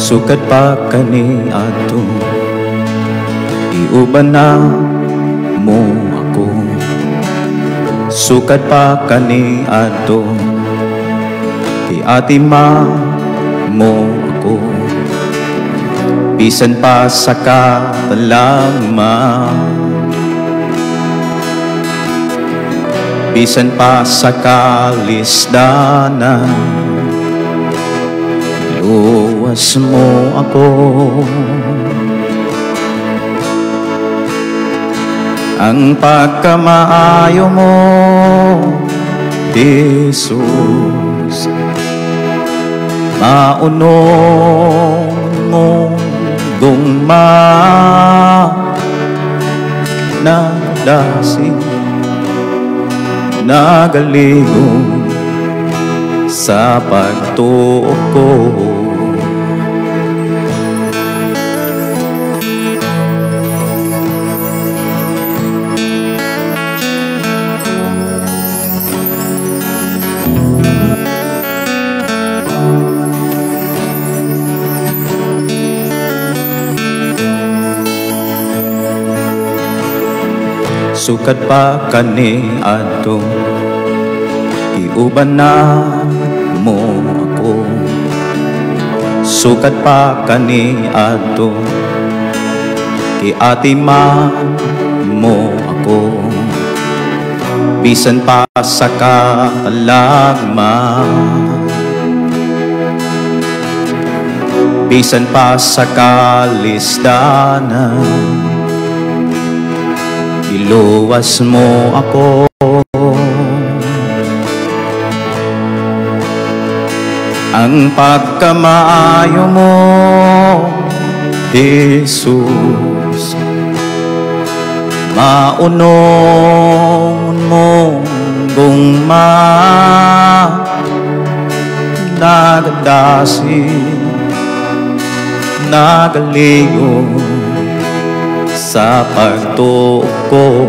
Sukad pa kani ato, iuban na mo ako. Sukad pa kani ato, iatima mo ako. Bisan pa sa katalagman, bisan pa sa kalisdanan, luwas mo ako. Ang pagkamaayo mo, Jesus, maunong mo gugma, nagdasig, nagaligo sa pagtuo ko. Sukad pa kani adto, iuban na mo ako. Sukad pa kani adto, giatiman mo ako. Bisan pa sa katalagman, bisan pa sa kalisdanan, iluwas mo ako. Ang pagkamaayo mo, Jesus, maunong mong gugma, nagdasig, nagaligo sa pagtuo ko.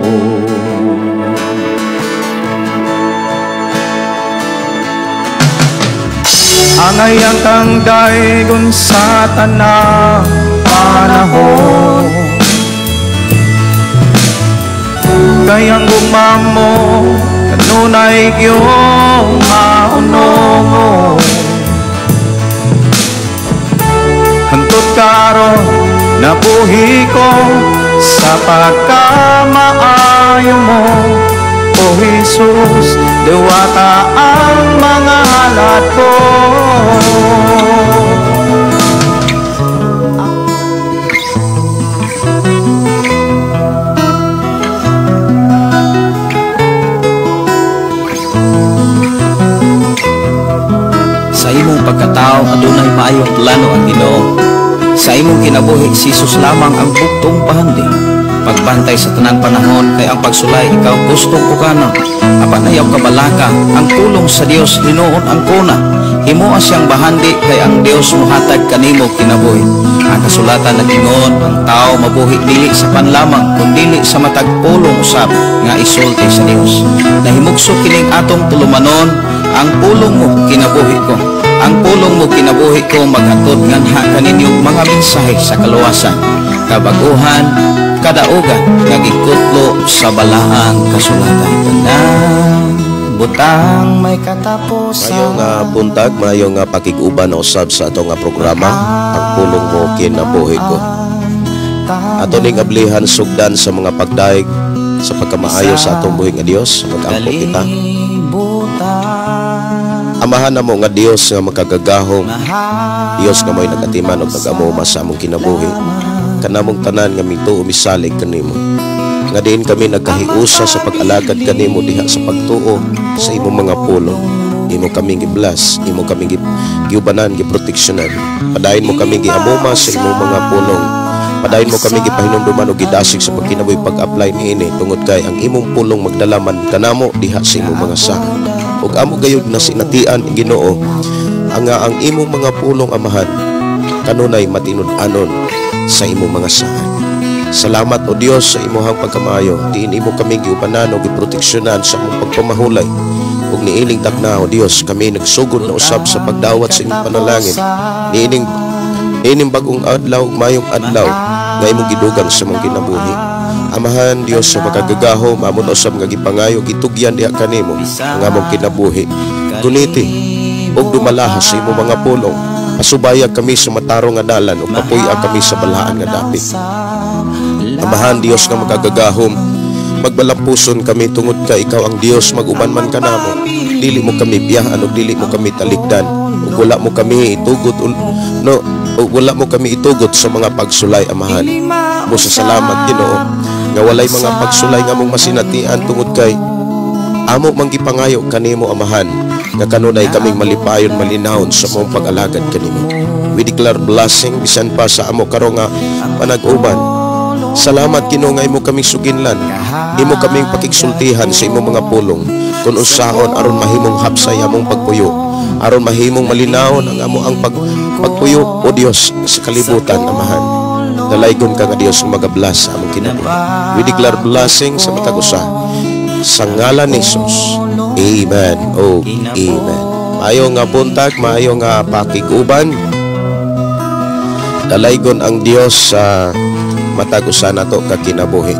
Angay ang kang daygon sa tanang panahon, kayang gugma mo kanunay iyong maunong. Hangtod karon nabuhi ko sa pagkamaayo mo, O Jesus, diwata ang mga halat ko. Sa imong pagkatao adunay maayong plano ang Ginoo. Sa imong kinabuhi si Jesus lamang ang buktong pahandi. Pagbantay sa tanang panahon kay ang pagsulay ikaw gustong ukana. Apan ayaw kabalaka ang pulong sa Dios hinuon ang kuna. Himoa siyang bahandi kay ang Dios mohatag kanimo kinabuhi. Ang kasulatan nag-ingon ang tao mabuhi dili sa panlamang kundili sa matag pulong usab nga isulti sa Dios. Nahimugso kining atong tulumanon, ang pulong mo kinabuhi ko. Ang pulong mo kinabuhi ko maghatod nganha kaninyo mga mensahe sa kaluwasan, kabaguhan, kadaugan nga gikutlo sa balaang kasulatan. Tanang butang may katapusan. Maayong buntag, maayong pakig-uban usab sa atong programa Ang Pulong Mo Kinabuhi Ko. Ato ning ablihan sugdan sa mga pagdaig sa pagkamaayo sa atong buhi nga Dios. Mag-ampo kita. Amahan namo nga Dios nga makagagahom, Dios nga mo'y nagatiman og nag-amuma sa among kinabuhi. Kanamong tanan nga mituo misalig kanimo, nga diin kami nagkahiusa sa pag-alagad kanimo diha sa pagtuo sa imong mga pulong. Imo kaming gi-bless, imo kaming giubanan, giproteksyonan. Padayon mo kaming giamuma sa imong mga pulong. Padayon mo kami gipahinumduman og gidasig sa pagkinabuhi pag-apply niini tungod kay ang imong pulong magdalaman kanamo diha sa imong mga saad. Ug amo gayud na sinatian, Ginoo, ang imong mga pulong, Amahan, kanunay matinud-anon sa imong mga saad. Salamat, O Dios, sa imuhang pagkamayo. Diin imo kami giupanan o giproteksyonan sa among pagpamahulay. Ug niining takna, O Dios, kami nagsugod na usab sa pagdawat sa imong panalangin. Niining bagong adlaw ug mayong adlaw nga imong gidugang sa among kinabuhi. Amahan Dios sa makagagahom, amon usab nga gipangayo, gitugyan diha kanimo ang among kinabuhi. Guniti ug dumalaha sa imong mga pulong. Pasubayag kami sa matarong nga dalan ug papuy-a kami sa balaan nga dapit. Amahan Dios nga makagagahom, magbalampuson kami tungod ka ikaw ang Dios, mag-uban man kanamo. Dili mo kami biyahan ug dili mo kami talikdan, ug wala mo kami itugot no, ug wala mo kami itugot sa mga pagsulay, Amahan. Busa salamat, Ginoo, nga walay mga pagsulay nga among masinatian tungod kay amo mang gipangayo kanimo, Amahan, nga kanunay kaming malipayon malinawon sa mong pag-alagad kanimo. We declare blessing bisan pa sa amo karon nga panag-uban. Salamat, Ginoo, nga imo kaming suginlan, imo kaming pakigsultihan sa imong mga pulong kun unsaon aron mahimong hapsay among pagpuyo, aron mahimong malinawon ang amo ang pagpuyo, o Dios, sa kalibutan, Amahan. Dalaygon ka nga Dios nga magabless sa among kinabuhi. We declare blessing sa matag usa sa ngalan ni Jesus. Amen. Oh, amen. Maayo nga buntag, maayo nga pakig-uban. Dalaygon ang Dios sa matag usa nato ka kinabuhi.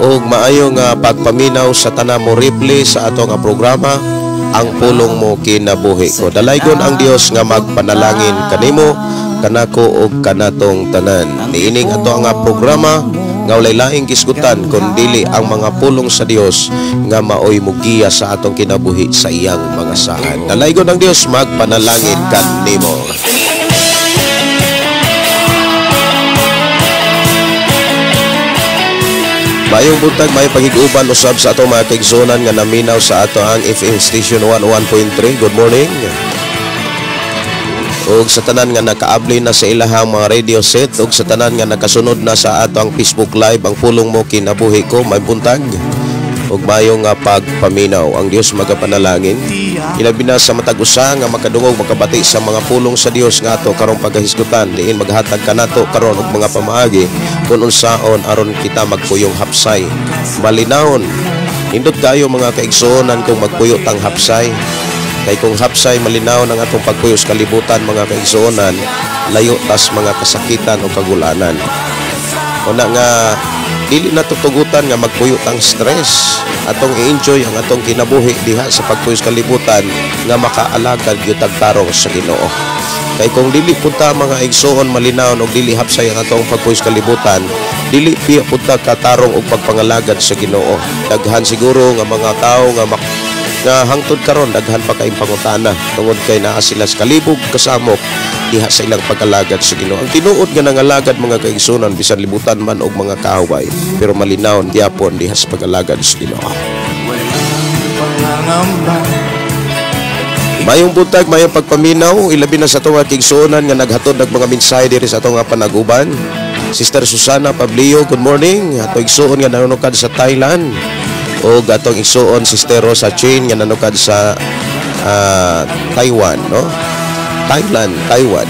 Og maayo nga pagpaminaw sa tanan mo replay sa ato nga programa, Ang Pulong Mo Kinabuhi Ko. Dalaygon ang Dios nga magpanalangin kanimo, kanako og kanatong tanan. Niining ato nga programa nga walay laing gisgutan kun dili ang mga pulong sa Dios nga maoy mugiya sa atong kinabuhi sa iyang mga saad. Dalaygon ang Dios magpanalangin kanimo. Maayong buntag, maayong pagig-uban usab sa atong mga kaigsuonan nga naminaw sa ato ang FM Station 101.3. Good morning. Og sa tanan nga nakaabli na sa ilahang mga radio set, og sa tanan nga nakasunod na sa ato ang Facebook Live, Ang Pulong Mo Kinabuhi Ko, maayong buntag og maayong nga pagpaminaw. Ang Dios magapanalangin ilabi na sa matag usa nga makadungog makabati sa mga pulong sa Dios nga ato karong pagahisgutan, diin maghatag kanato karon og mga pamaagi kun unsaon aron kita magpuyong hapsay malinawon. Nindot kayo mga kaigsuonan kung magpuyo tang hapsay, kay kung hapsay malinawon ang atong pagpuyo sa kalibutan, mga kaigsuonan, layo tas mga kasakitan o kagulanan. Una nga dili na tutugutan nga magpuyo tang stress, atong i-enjoy ang atong kinabuhi diha sa pagpuyo sa kalibutan nga makaalagad gyud tag tarong sa Ginoo. Kay kung dili pud ta mga igsoon malinawon og dili hapsay ang atong pagpuyo sa kalibutan, dili piya pud ta katarong og pagpangalagad sa Ginoo. Daghan siguro nga mga tawo nga nga hangtod karon daghan pa kayong pangutana tungod kay naa sila sa kalibog kasamok diha sa ilang pag-alagad sa Ginoo. Ang tinuod nga nangalagad mga kaigsunan bisan libutan man og mga kaaway, pero malinawon gyapon diha sa pag-alagad sa Ginoo. Mayong buntag, mayong pagpaminaw, ilabi na sa atong kaigsuonan nga naghatod ng mga mensahe diri sa atong panaguban. Sister Susana Pablio, good morning. Atong igsuon nga nanunukad sa Thailand. O atong igsuon Sister Rosa Chin nga nanukad sa Taiwan, no? Thailand, Taiwan.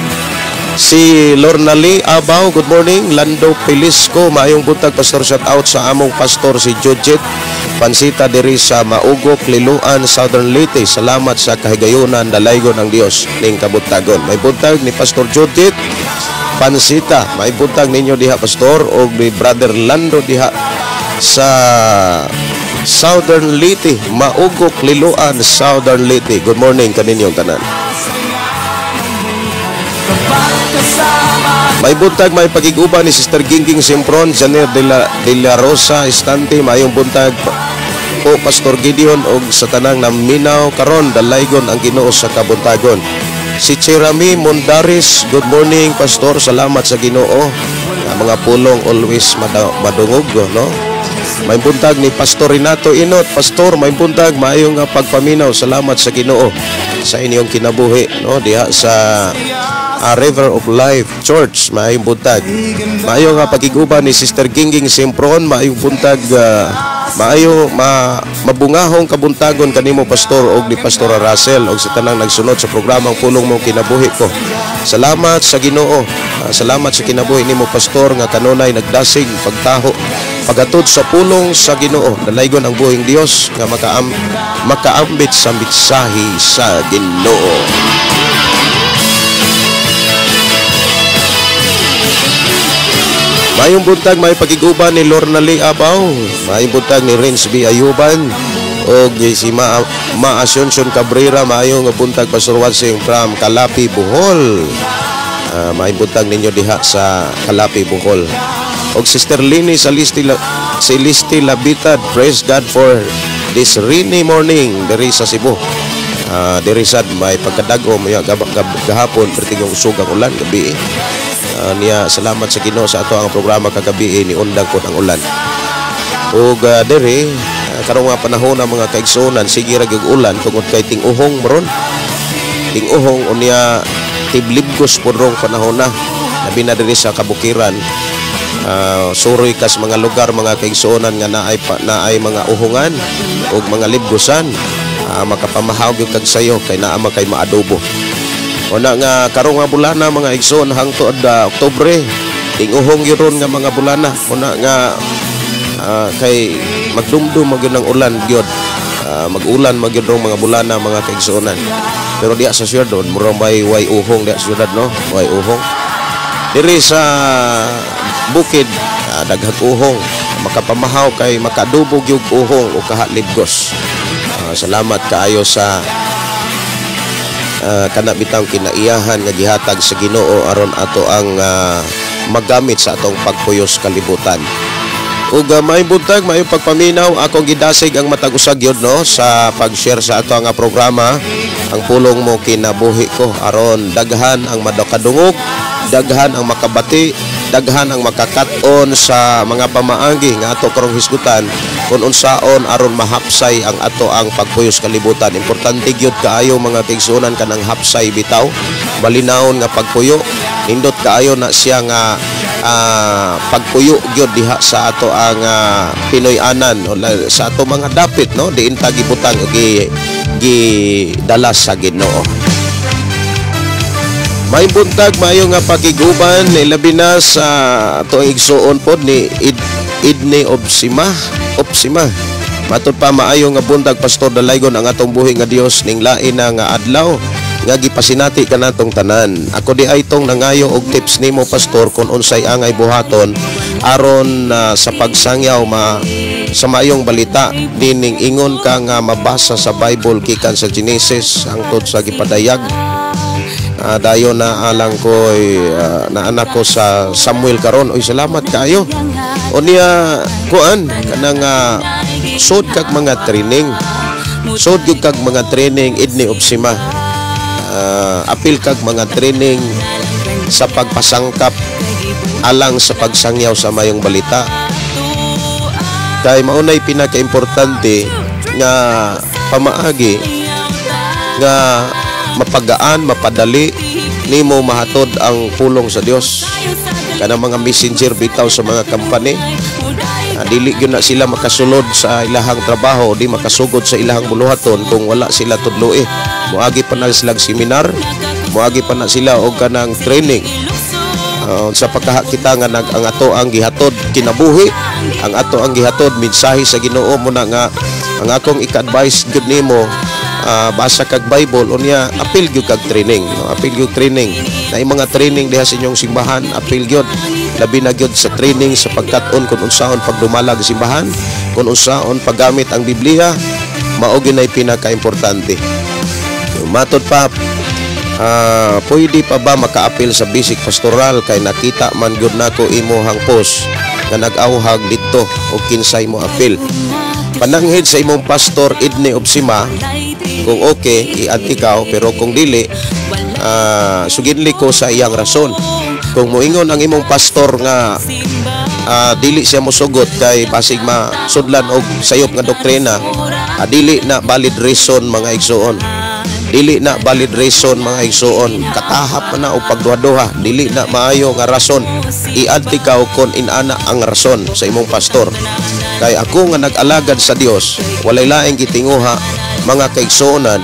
Si Lorna Lee Abaw, good morning. Lando Pelisco, maayong buntag, Pastor. Shout out sa among pastor si Judget Pansita diri sa Maugok, Liloan, Southern Leyte. Salamat sa kahigayunan, dalaygon ang Dios ning kabuntagon. May buntag ni Pastor Judget Pansita. May buntag ninyo diha, Pastor, og ni Brother Lando diha sa Southern Leyte, Maugok, Liloan, Southern Leyte. Good morning kaninyong tanan. May buntag, may pagig-uban ni Sister Gingging Simpron, Janer de la Rosa Estante. Mayong buntag po Pastor Gideon og sa tanang naminaw karon, dalaygon ang Ginoo sa kabuntagon. Si Cherami Mondaris, good morning Pastor, salamat sa Ginoo. Ang mga pulong always madungog, no? May buntag ni Pastor Renato Inot. Pastor, may buntag, maayong pagpaminaw, salamat sa Ginoo sa inyong kinabuhi, no? Diha sa River of Life Church. Maayong buntag. Maayo nga pagkiguban ni Sister Gingging Sempron. Maayong buntag, maayo mabungahong kabuntagon kanimo, Pastor, og ni Pastor Russell og sa tanang nagsunod sa programang Pulong Mo Kinabuhi Ko. Salamat sa Ginoo. Salamat sa kinabuhi nimo, Pastor, nga kanunay nagdasig pagtaho pagatod sa pulong sa Ginoo. Dalaygon ang buhing Dios nga makaambit sa mensahe sa Ginoo. Maayong buntag, may pagkiguban ni Lorna Lee Abaw. Maayong buntag ni Renz B. Ayuban og si Ma Asuncion Cabrera. Maayong buntag, Pastor Wansing from Calapi, Bohol. Maayong buntag ninyo diha sa Calapi, Bohol. Og Sister Lini Celeste Labitad, praise God for this rainy morning diri sa Cebu. Diri sad may pagkadago may gahapon perti yung usog ang ulan gabi. Niya salamat sa Ginoo sa ato ang programa kagabi ni undang pod ang ulan. Ug diri karong nga panahon ang mga kaigsuonan sige ra gyud ulan tungod kay ting-uhong maron. Ting-uhong unya tiblibgos pod rong panahon na labi na diri sa kabukiran. Suroy kas mga lugar mga kaigsuonan nga naay mga uhungan ug mga libgosan. Makapamahaw gyud kag sayo kay naa man kay maadobo. Una nga karong nga bulana mga igsoon hangtod Oktubre tinguhong gyud ron nga mga bulana. Una nga kay magdumdum magyud ang ulan gyud. Mag-ulan magyud rong mga bulana mga kaigsuonan. Pero diha sa syudad murag may way uhong diha sa syudad, no? Way uhong. Diri sa bukid daghang uhong, makapamahaw kay makadubo gyud uhong o kahalibgos. Salamat kaayo sa kana bitang kinaiyahan nga gihatag sa Ginoo aron ato ang magamit sa atong pagpuyos kalibutan. Ug maayong buntag, maayong pagpaminaw, akong gidasig ang matag usa gyud, no, sa pag-share sa ato nga programa ang Pulong Mo Kinabuhi Ko aron daghan ang madakadungog, daghan ang makabati, daghan ang makakat-on sa mga pamaagi nga ato karong hisgutan kung unsaon aron mahapsay ang ato ang pagpuyos kalibutan. Importante gyud kaayo mga kaigsuonan kanang hapsay bitaw, malinawon nga pagpuyo. Nindot kaayo na siya nga pagpuyo gyud diha sa ato ang Pinoy-anan o sa ato mga dapit, no, diin ta gibutang gidala sa Ginoo. May buntag, maayo nga pakiguban, labi na sa atong igsuon pod ni Idne Obsima. Obsima. Matod pa, maayo nga buntag, Pastor, dalaygon ang atong buhi nga Dios ning lain na nga adlaw nga gipasinati kanatong tanan. Ako di ay tong nangayo og tips nimo, Pastor, kung unsay angay buhaton aron sa pagsangyaw sa maayong balita dining ingon ka nga mabasa sa Bible gikan sa Genesis hangtod sa gipadayag. Dayon na alang ko'y naanak ko sa Samuel karon. Oy, salamat kaayo. Unya kuan kanang sud kag mga training. Sud gyud kag mga training idni Obsima. Apil kag mga training sa pagpasangkap alang sa pagsangyaw sa mayong balita. Kay maunay pinakaimportante nga pamaagi nga mapagaan, mapadali nimo mahatod ang pulong sa Dios. Kanang mga messenger bitaw sa mga company, dili gyud na sila makasulod sa ilahang trabaho, di makasugod sa ilahang buluhaton kung wala sila tudloi. Moagi pa na sila seminar, moagi pa na sila og kanang training. Sa pagkaha kita nga ang ato ang gihatod kinabuhi, ang ato ang gihatod mensahe sa Ginoo mo na nga ang akong ika-advise gyud nimo, basa kag Bible unya apil gyud kag training, no? Apil gyud training. Naay mga training diha sa inyong simbahan, apil gyud. Labi na gyud sa training sa pagkat-on kung unsaon pagdumalag sa simbahan, kung unsaon paggamit ang Biblia, mao gyud nay pinakaimportante. Matod pa, pwede pa ba makaapil sa basic pastoral kay nakita man gyud nako imuhang post nga nag-awhag didto og kinsay mo apil. Pananghid sa imong pastor Idne Obsima, kung okay i-add ikaw, pero kung dili, suginli ko sa iyang rason. Kung moingon ang imong pastor nga dili siya mosugot kay basig masudlan og sayop nga doktrina, dili na valid reason mga igsuon. Dili na valid reason mga igsuon, katahap na og pagduha-duha, dili na maayo nga rason. Iadti ka og kon inana ang rason sa imong pastor. Kay ako nga nag-alagad sa Dios, walay laing gitinguha mga kaigsuonan,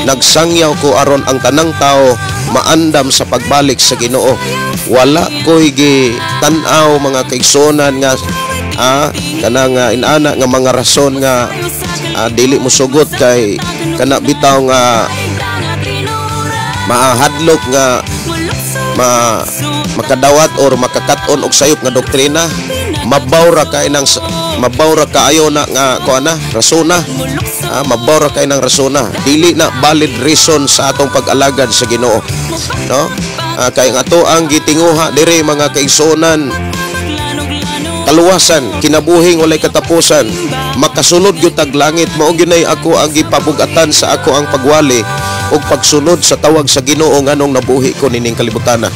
nagsangyaw ko aron ang tanang tao maandam sa pagbalik sa Ginoo. Wala ko'y gitan-aw mga kaigsuonan nga kanang inana nga mga rason nga dili mo sugot kay kana bitaw nga maahadlok nga makadawat or makakat-on og sayop nga doktrina. Mabaw ra kay nang mabaw ra kaayo na nga kuan na rasona. Mabaw ra kay nang rasona, dili na valid reason sa atong pag-alagad sa Ginoo, no? Kay nga ato ang gitinguha diri mga kaigsuonan, kaluwasan, kinabuhing walay katapusan, makasulod gyud tag langit. Mao gyud nay ako ang gipabugatan sa ako ang pagwali ug pagsunod sa tawag sa Ginoo nganong nabuhi ko nining kalibutana.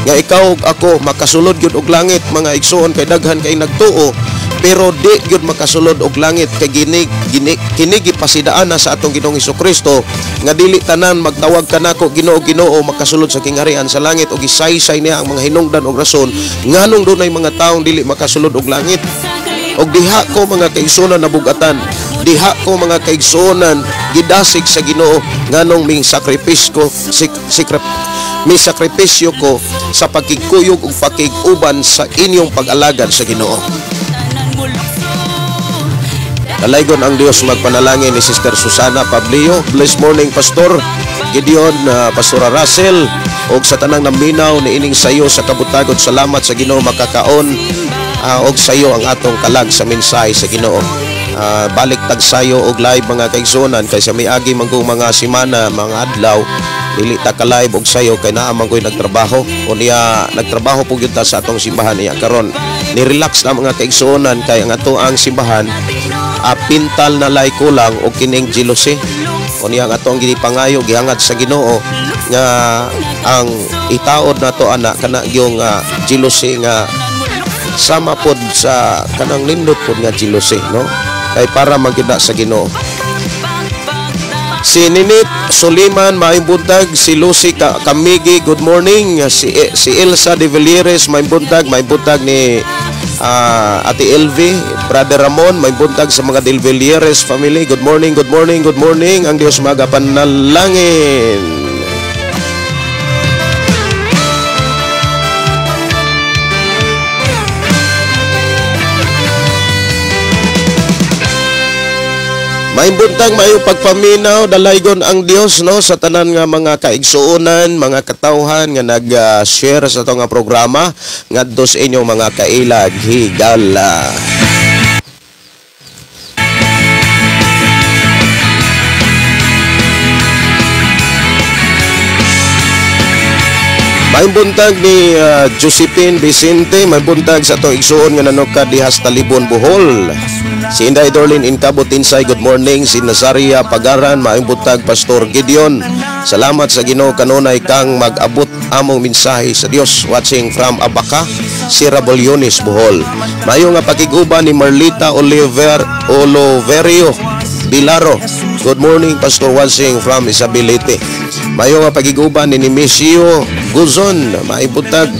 Nga ikaw ug ako makasulod gyud og langit mga igsuon, kay daghan kay nagtuo pero di gyud makasulod og langit kay kini gipasidaan na sa atong Ginoong Hesukristo nga dili tanan magtawag kanako Ginoo Ginoo makasulod sa kingharian sa langit, ug gisaysay niya ang mga hinungdan og rason nganong dunay mga taong dili makasulod og langit. Og diha ko mga kaigsuonan nabugatan, diha ko mga kaigsuonan gidasig sa Ginoo nganong ming sakripisyo mi sakripisyo ko sa pagkikuyog ug pakig-uban sa inyong pag-alagad sa Ginoo. Dalaygon ang Dios magpanalangin ni Sister Susana Pablio. Blessed morning Pastor Gideon, Pastora Russell, og sa tanang naminaw ni ining sayo sa kabutagon. Salamat sa Ginoo makakaon og sayo ang atong kalag sa mensahe sa Ginoo. Balik tagsayo og live mga kaigsuonan kay sa miagi manggong mga semana, mga adlaw dili ta ka live og sayo kay naa man koy nagtrabaho. Unya nagtrabaho po gyud ta sa atong simbahan iya karon. Ni-relax na mga kaigsuonan kay ang ato ang simbahan pintal na lay kulang og kining jealousy. Unya ang atong gipangayo gihangad sa Ginoo nga ang itaod nato ana kana gyung jealousy nga sama pod sa kanang nindot pod nga jealousy, no? Kay para magyud sa Ginoo. Si Ninit Suliman, maayong buntag. Si Lucy Kamigi, good morning. Si Elsa de Villieres, maayong buntag. Maayong buntag ni Ate LV, Brother Ramon, maayong buntag sa mga de Villieres family. Good morning, good morning, good morning. Ang Dios magapanalangin. Maayong buntag, maayong pagpaminaw, dalaygon ang Dios, no, sa tanan nga mga kaigsuonan, mga katawhan nga nag-share sa atong nga programa ngadto sa inyong mga kailag higala. Maayong buntag ni Josephine Vicente, maayong buntag sa atong igsuon nga nanuka diha sa Talibon, Bohol. Si Inday Dorlin Incabo Tinsay, good morning. Si Nazaria Pagaran, maayong buntag Pastor Gideon. Salamat sa Ginoo kanunay kang mag-abot among mensahe sa Dios. Watching from Abaca, si Rabolyones, Bohol. Maayo nga pakig-uban ni Marlita Oliver Oloverio Bilaro. Good morning Pastor, watching from Isabelite. Maayo nga pagiguban ni Nemesio Guzon, maayong buntag.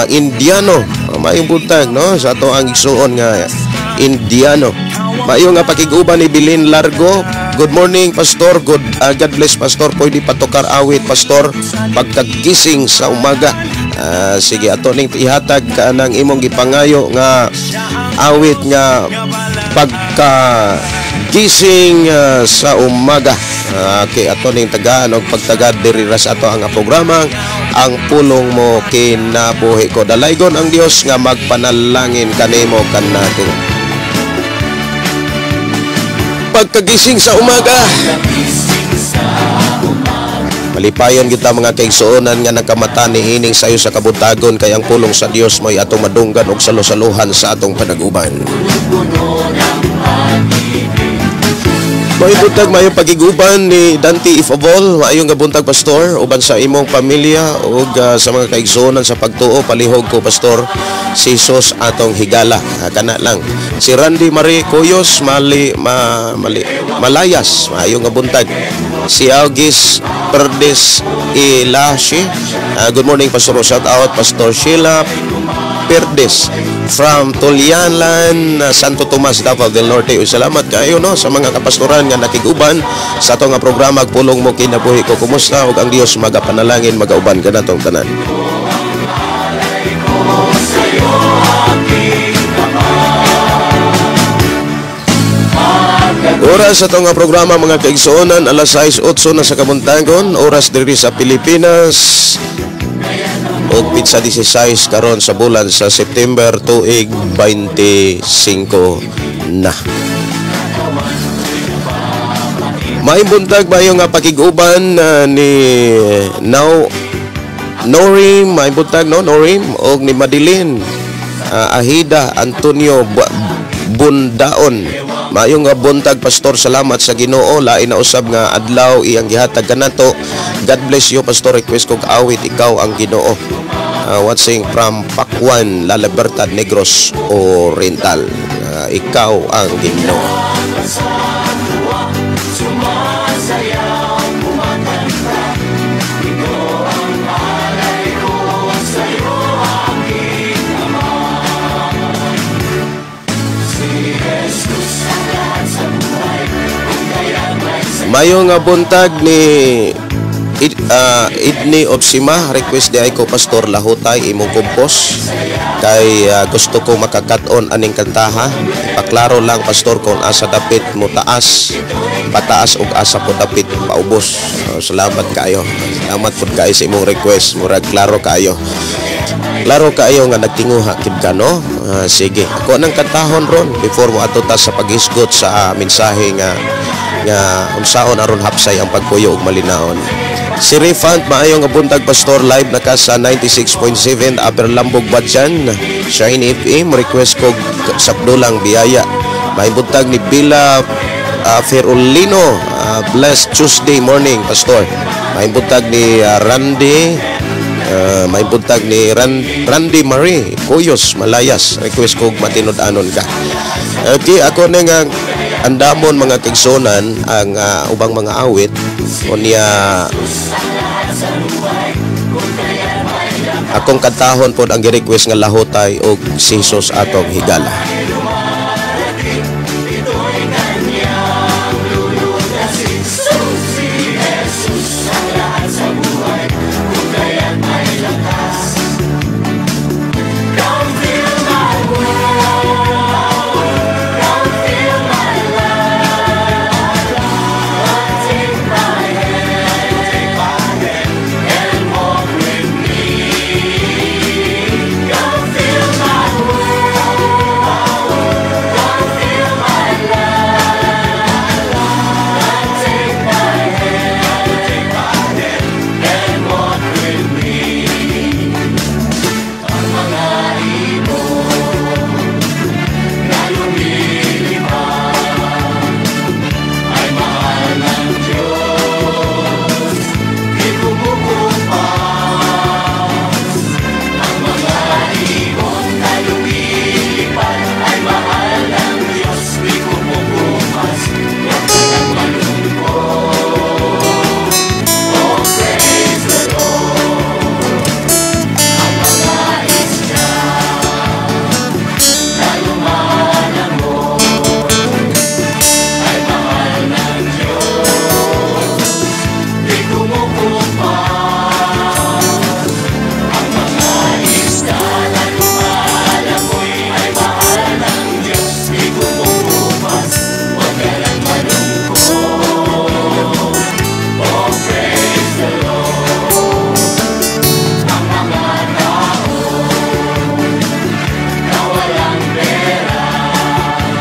Indiano, maayong buntag, no, sa ato ang igsuon nga Indiano. Maayo nga pakiguban ni Bilin Largo. Good morning Pastor, good God bless Pastor. Pwede patukar awit Pastor pagkagising sa umaga. Sige, ato ning ihatag kanang imong gipangayo nga awit nga pagkagising sa umaga. Okay, ato ning tagaan og pagtagad diri ra sa ato ang programa Ang Pulong Mo Kinabuhi Ko. Dalaygon ang Dios nga magpanalangin kanimo kanako. Pagkagising sa umaga, malipayon kita mga kaigsuonan nga nakamata ni ining sayo sa kabuntagon kay ang pulong sa Dios mo'y atong madunggan og salo-saluhan sa atong panag-uban. Maayong buntag, maayong pagiguban ni Dante Ifabol. Maayong buntag Pastor, uban sa imong pamilya ug sa mga kaigsuonan sa pagtuo. Palihog ko Pastor, si Jesus atong higala. Kana lang. Si Randy Marie Cuyos Malayas, maayong buntag. Si Augis Perdes Ilashi. Good morning, Pastor. Shout out Pastor Sheila Perdes from Tulyalan, Santo Tomas, Davao del Norte. Uy, salamat kayo, no, sa mga kapastoran nga nakig-uban sa ato nga programa Pulong Mo Kinabuhi Ko. Kumusta ug ang Dios magapanalangin magauban kanatong tanan. Oras sa itong programa, mga kaigsuonan, alas 6:08 na sa Kamuntagon, oras diri sa Pilipinas, og pitsa 16 karon sa bulan sa September tuig 25 na. Maayong buntag, maayo nga pakig-uban ni Now Norim, maayong buntag, no, Norim, og ni Madeline Ahida Antonio Bundaon. Maayong nga buntag, Pastor, salamat sa Ginoo, lain na usab nga adlaw iyang gihatag kanato. God bless you, Pastor. Request kog awit Ikaw ang Ginoo. Watching from Pakwan, La Libertad, Negros Oriental. Ikaw ang Ginoo. Mayo nga buntag ni Idni Obsima, request di ay ko, Pastor, Lahutay imong compose kay gusto ko makakat-on aning kantaha. Ipaklaro lang, Pastor, kung asa dapit mo taas pataas ug asa po dapit paubos. Salamat kaayo, salamat pud kaayo sa imong request. Murag klaro kaayo, klaro kaayo nga nagtinguha kid ka, no? Sige, ako nang kantahon ron before mo ato ta sa paghisgot sa mensahe nga nga unsaon aron hapsay ang pagpuyo ug malinaon. Si Refant, maayo nga buntag, Pastor, live na ka sa 96.7 Upper Lambog Badjan, Shine FM, request ko Sapdulang Biyaya. May buntag ni Bila Ferolino, blessed Tuesday morning, Pastor. May buntag ni Randy, may buntag ni Randy Marie Cuyos Malayas, request ko matinud-anon ka. Okay, ako na nga andamon, mga kaigsunan, ang ubang mga awit unya akong kantahon pod ang gi-request nga Lahutay og si Jesus atong higala.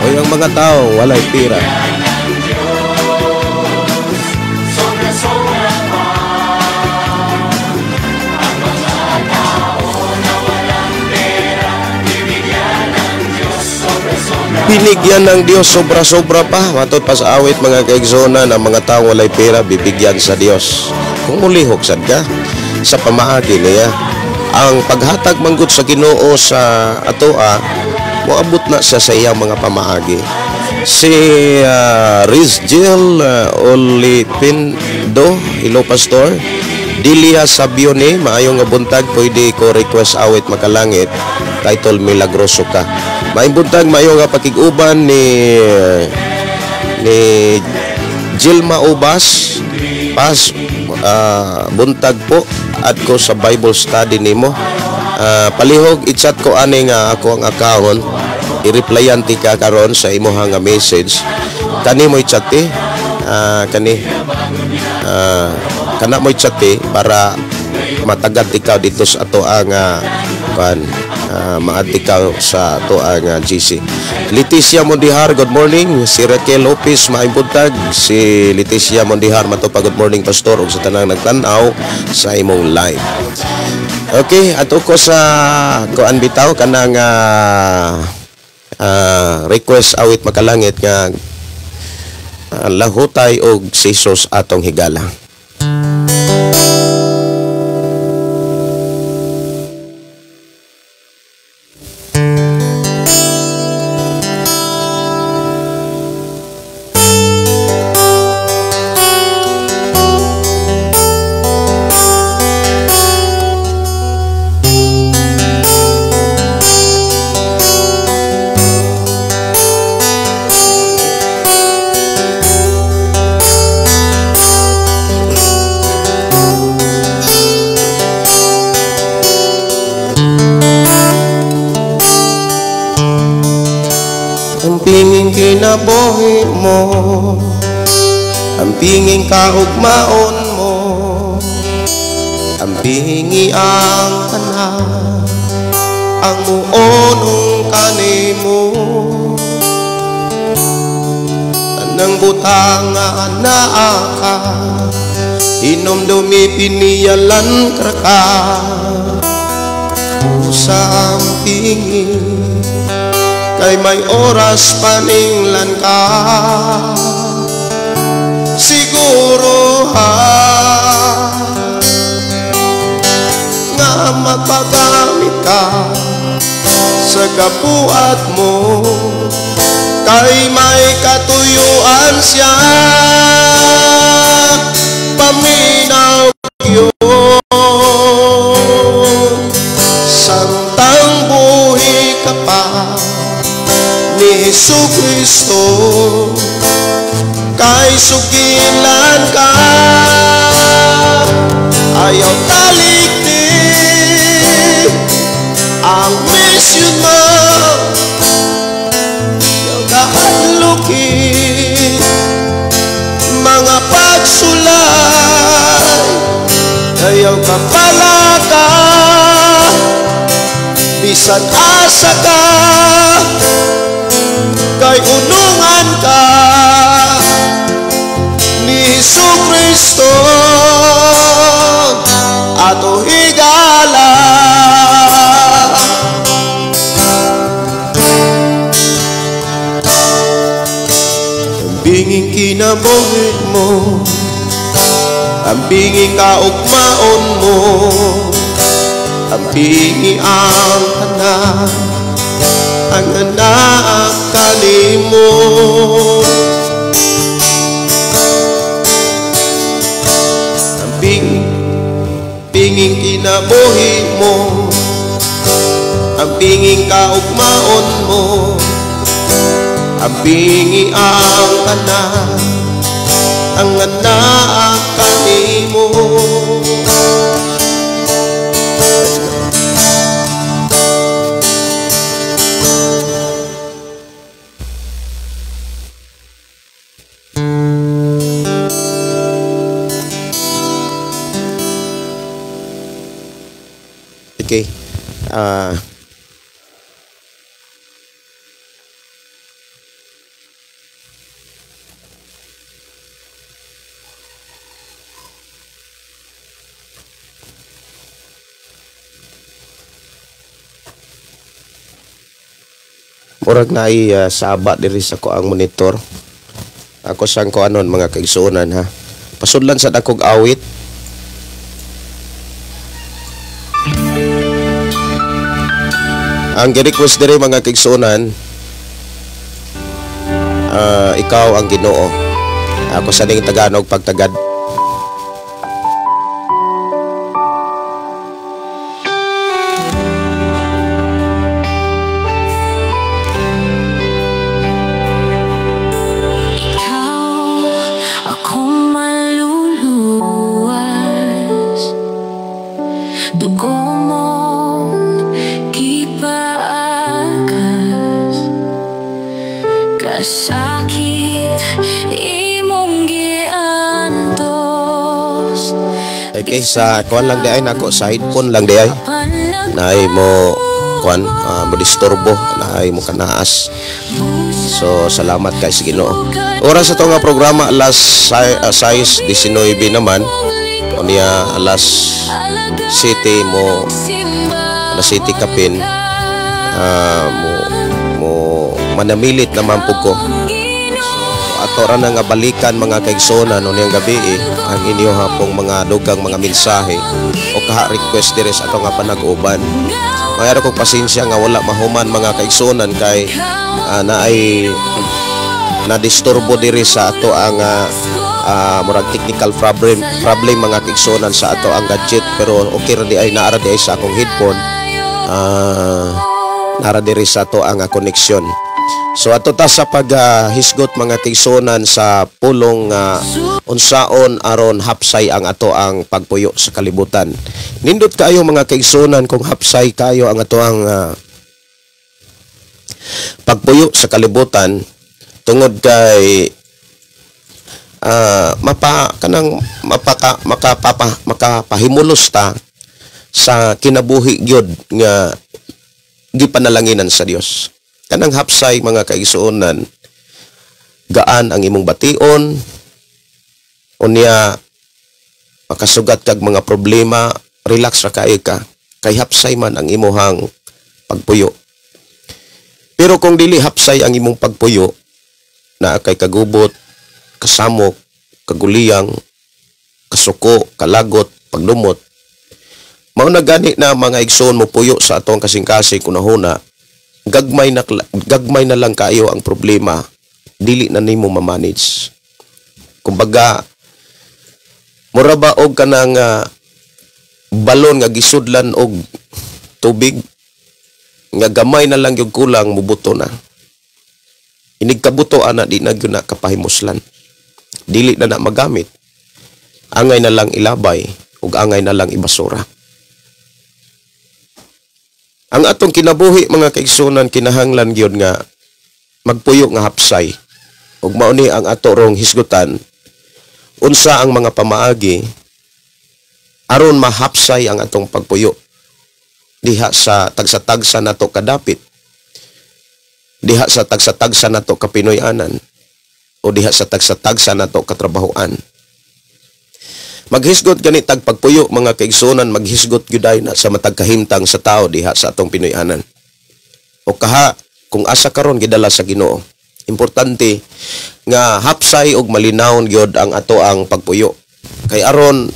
Oy, ang mga tao walay pira. Binigyan ng Diyos sobra-sobra pa. Matod pa sa awit, mga kaigsonan, ang mga taong walay pera bibigyan sa Diyos. Kung mulihok sad ka sa pamaagi niya, ang paghatag manggod sa Ginoo sa atoa, moabot na siya sa iyang mga pamaagi. Si Rizgil Olipindo, hello Pastor. Delia Sabione, maayong nga buntag, pwede ko request awit makalangit, title Milagroso Ka. Maayong buntag, maayong nga pakig-uban ni Gilma Ubas. Pas buntag po at ko sa Bible study nimo. Palihog i-chat ko ani nga ako ang account. I-replyan ti ka karon sa imuha nga message. Kani mo i-chat ti. Kani kana mo i-chat ti para matagad ikaw dito sa ato ang maad ikaw sa ato ang GC. Leticia Mondihar, good morning. Si Raquel Lopez, maayong buntag. Si Leticia Mondihar, matupa, good morning Pastor ug sa tanang nagtan-aw sa imong live. Okay, ato ko sa kuan bitaw kanang request awit makalangit nga lahutay og si Jesus atong higala. Kinabuhi mo, ang pinging kaugmaon mo, ang pingi ang tanan, ang muonong kanimo. Tanang butang nga anaa ka, hinomdumi piniyalan kraka, usa ang pingi kay may oras paninglan ka. Siguro ha nga magpagamit ka sa kabuat mo, kay may katuyuan siya. Paminaw yun samtang buhi ka pa ni Hesu Kristo, kay sugilan ka, ayaw talikdi ang mission mo, ayaw kahadlukin mga pagsulay, ayaw kapalaka bisan asa ka, kay unungan ka ni Hesu Kristo ato higala. Ang binging kinabuhi mo, ang binging kaugmaon mo, ang bingi ang tanan, ang anak kanimo. Ang binging kinabuhi mo, ang binging kaugmaon mo, ang bingi ang tanan, ang anak kanimo. Okay. Murag naay saba diri sa ko ang monitor. Ako sang ko anon mga kaigsuonan ha. Pasudlan sa dakog awit. Ang gi-request diri mga kaigsuonan, Ikaw ang Ginoo. Ako sa ning Tagalog pagtagad. Ikaw akong maluluwas, dugo mong gipaagas, kasakit imong giantos. Okay, sa kuan lang di ay nako, sa headphone lang di ay. Naay mo kuan, mo disturbo, naay mo kanaas. So salamat kay sa Ginoo. Oras sa nga programa alas 6:19 naman. Unya alas 7 mo alas 7 kapin mo manamilit naman pud ko. So ato ra na nga balikan mga kaigsonan unyang gabi ang inyo hapong mga dugang mga mensahe o kaha request diri sa ato nga panag-uban. Mayro kong pasensya nga wala mahuman mga kaigsonan kay naay nadisturbo diri sa ato ang murag technical problem mga kaigsonan sa ato ang gadget, pero okay ra di ay naara di ay sa akong headphone, naara diri sa ato ang connection. So ato ta sa paghisgot mga kaigsonan sa pulong unsaon aron hapsay ang ato ang pagpuyo sa kalibutan. Nindot kaayo mga kaigsonan kung hapsay kayo ang ato ang pagpuyo sa kalibutan, tungod kay makapahimulos ta sa kinabuhi gyud nga gipanalanginan sa Dios. Kanang hapsay mga kaigsuonan, gaan ang imong bation, unya makasugat kag mga problema, relax ra kaayo ka kay hapsay man ang imuhang pagpuyo. Pero kung dili hapsay ang imong pagpuyo, naa kay kagubot, kasamok, kaguliyang, kasuko, kalagot, paglumot, mao na gani na mga igsoon mo puyo sa atong kasing-kasing kunahuna, gagmay na lang kayo ang problema, dili na nimo ma-manage. Kumbaga, mura ba og kanang balon nga gisudlan og tubig, nga gamay na lang yung kulang, mubuto na. Inigkabuto ana, di na gyud na kapahimuslan. Dili na na magamit. Angay na lang ilabay ug angay na lang ibasura. Ang atong kinabuhi mga kaigsunan, kinahanglan gyud nga magpuyo nga hapsay. Ug mao ni ang ato rong hisgutan, unsa ang mga pamaagi aron mahapsay ang atong pagpuyo diha sa tagsa-tagsa nato kadapit, diha sa tagsa-tagsa nato kapinoy-anan, o diha sa tagsa-tagsa nato katrabahoan. Maghisgot gani tag pagpuyo mga kaigsunan, maghisgot gyud na sa matag kahimtang sa tao diha sa atong Pinoy-anan. O kaha kung asa karon gidala sa Ginoo. Importante nga hapsay og malinawon gyud ang ato ang pagpuyo. Kay aron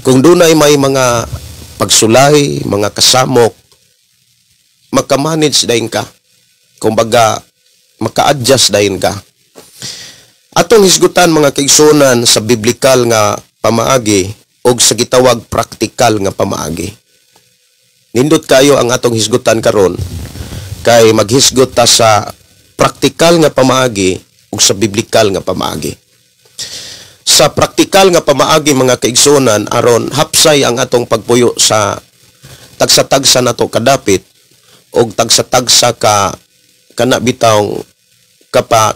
kung dunay may mga pagsulay, mga kasamok, makamanage dayon ka. Kumbaga, maka-adjust dayon ka. Atong hisgutan mga kaigsunan sa biblikal nga pamaagi og sa gitawag praktikal nga pamaagi. Nindot kayo ang atong hisgutan karon kay maghisgot ta sa praktikal nga pamaagi ug sa biblikal nga pamaagi. Sa praktikal nga pamaagi mga kaigsunan, aron hapsay ang atong pagpuyo sa tagsa-tagsa nato kadapit og tagsa-tagsa ka kana bitawng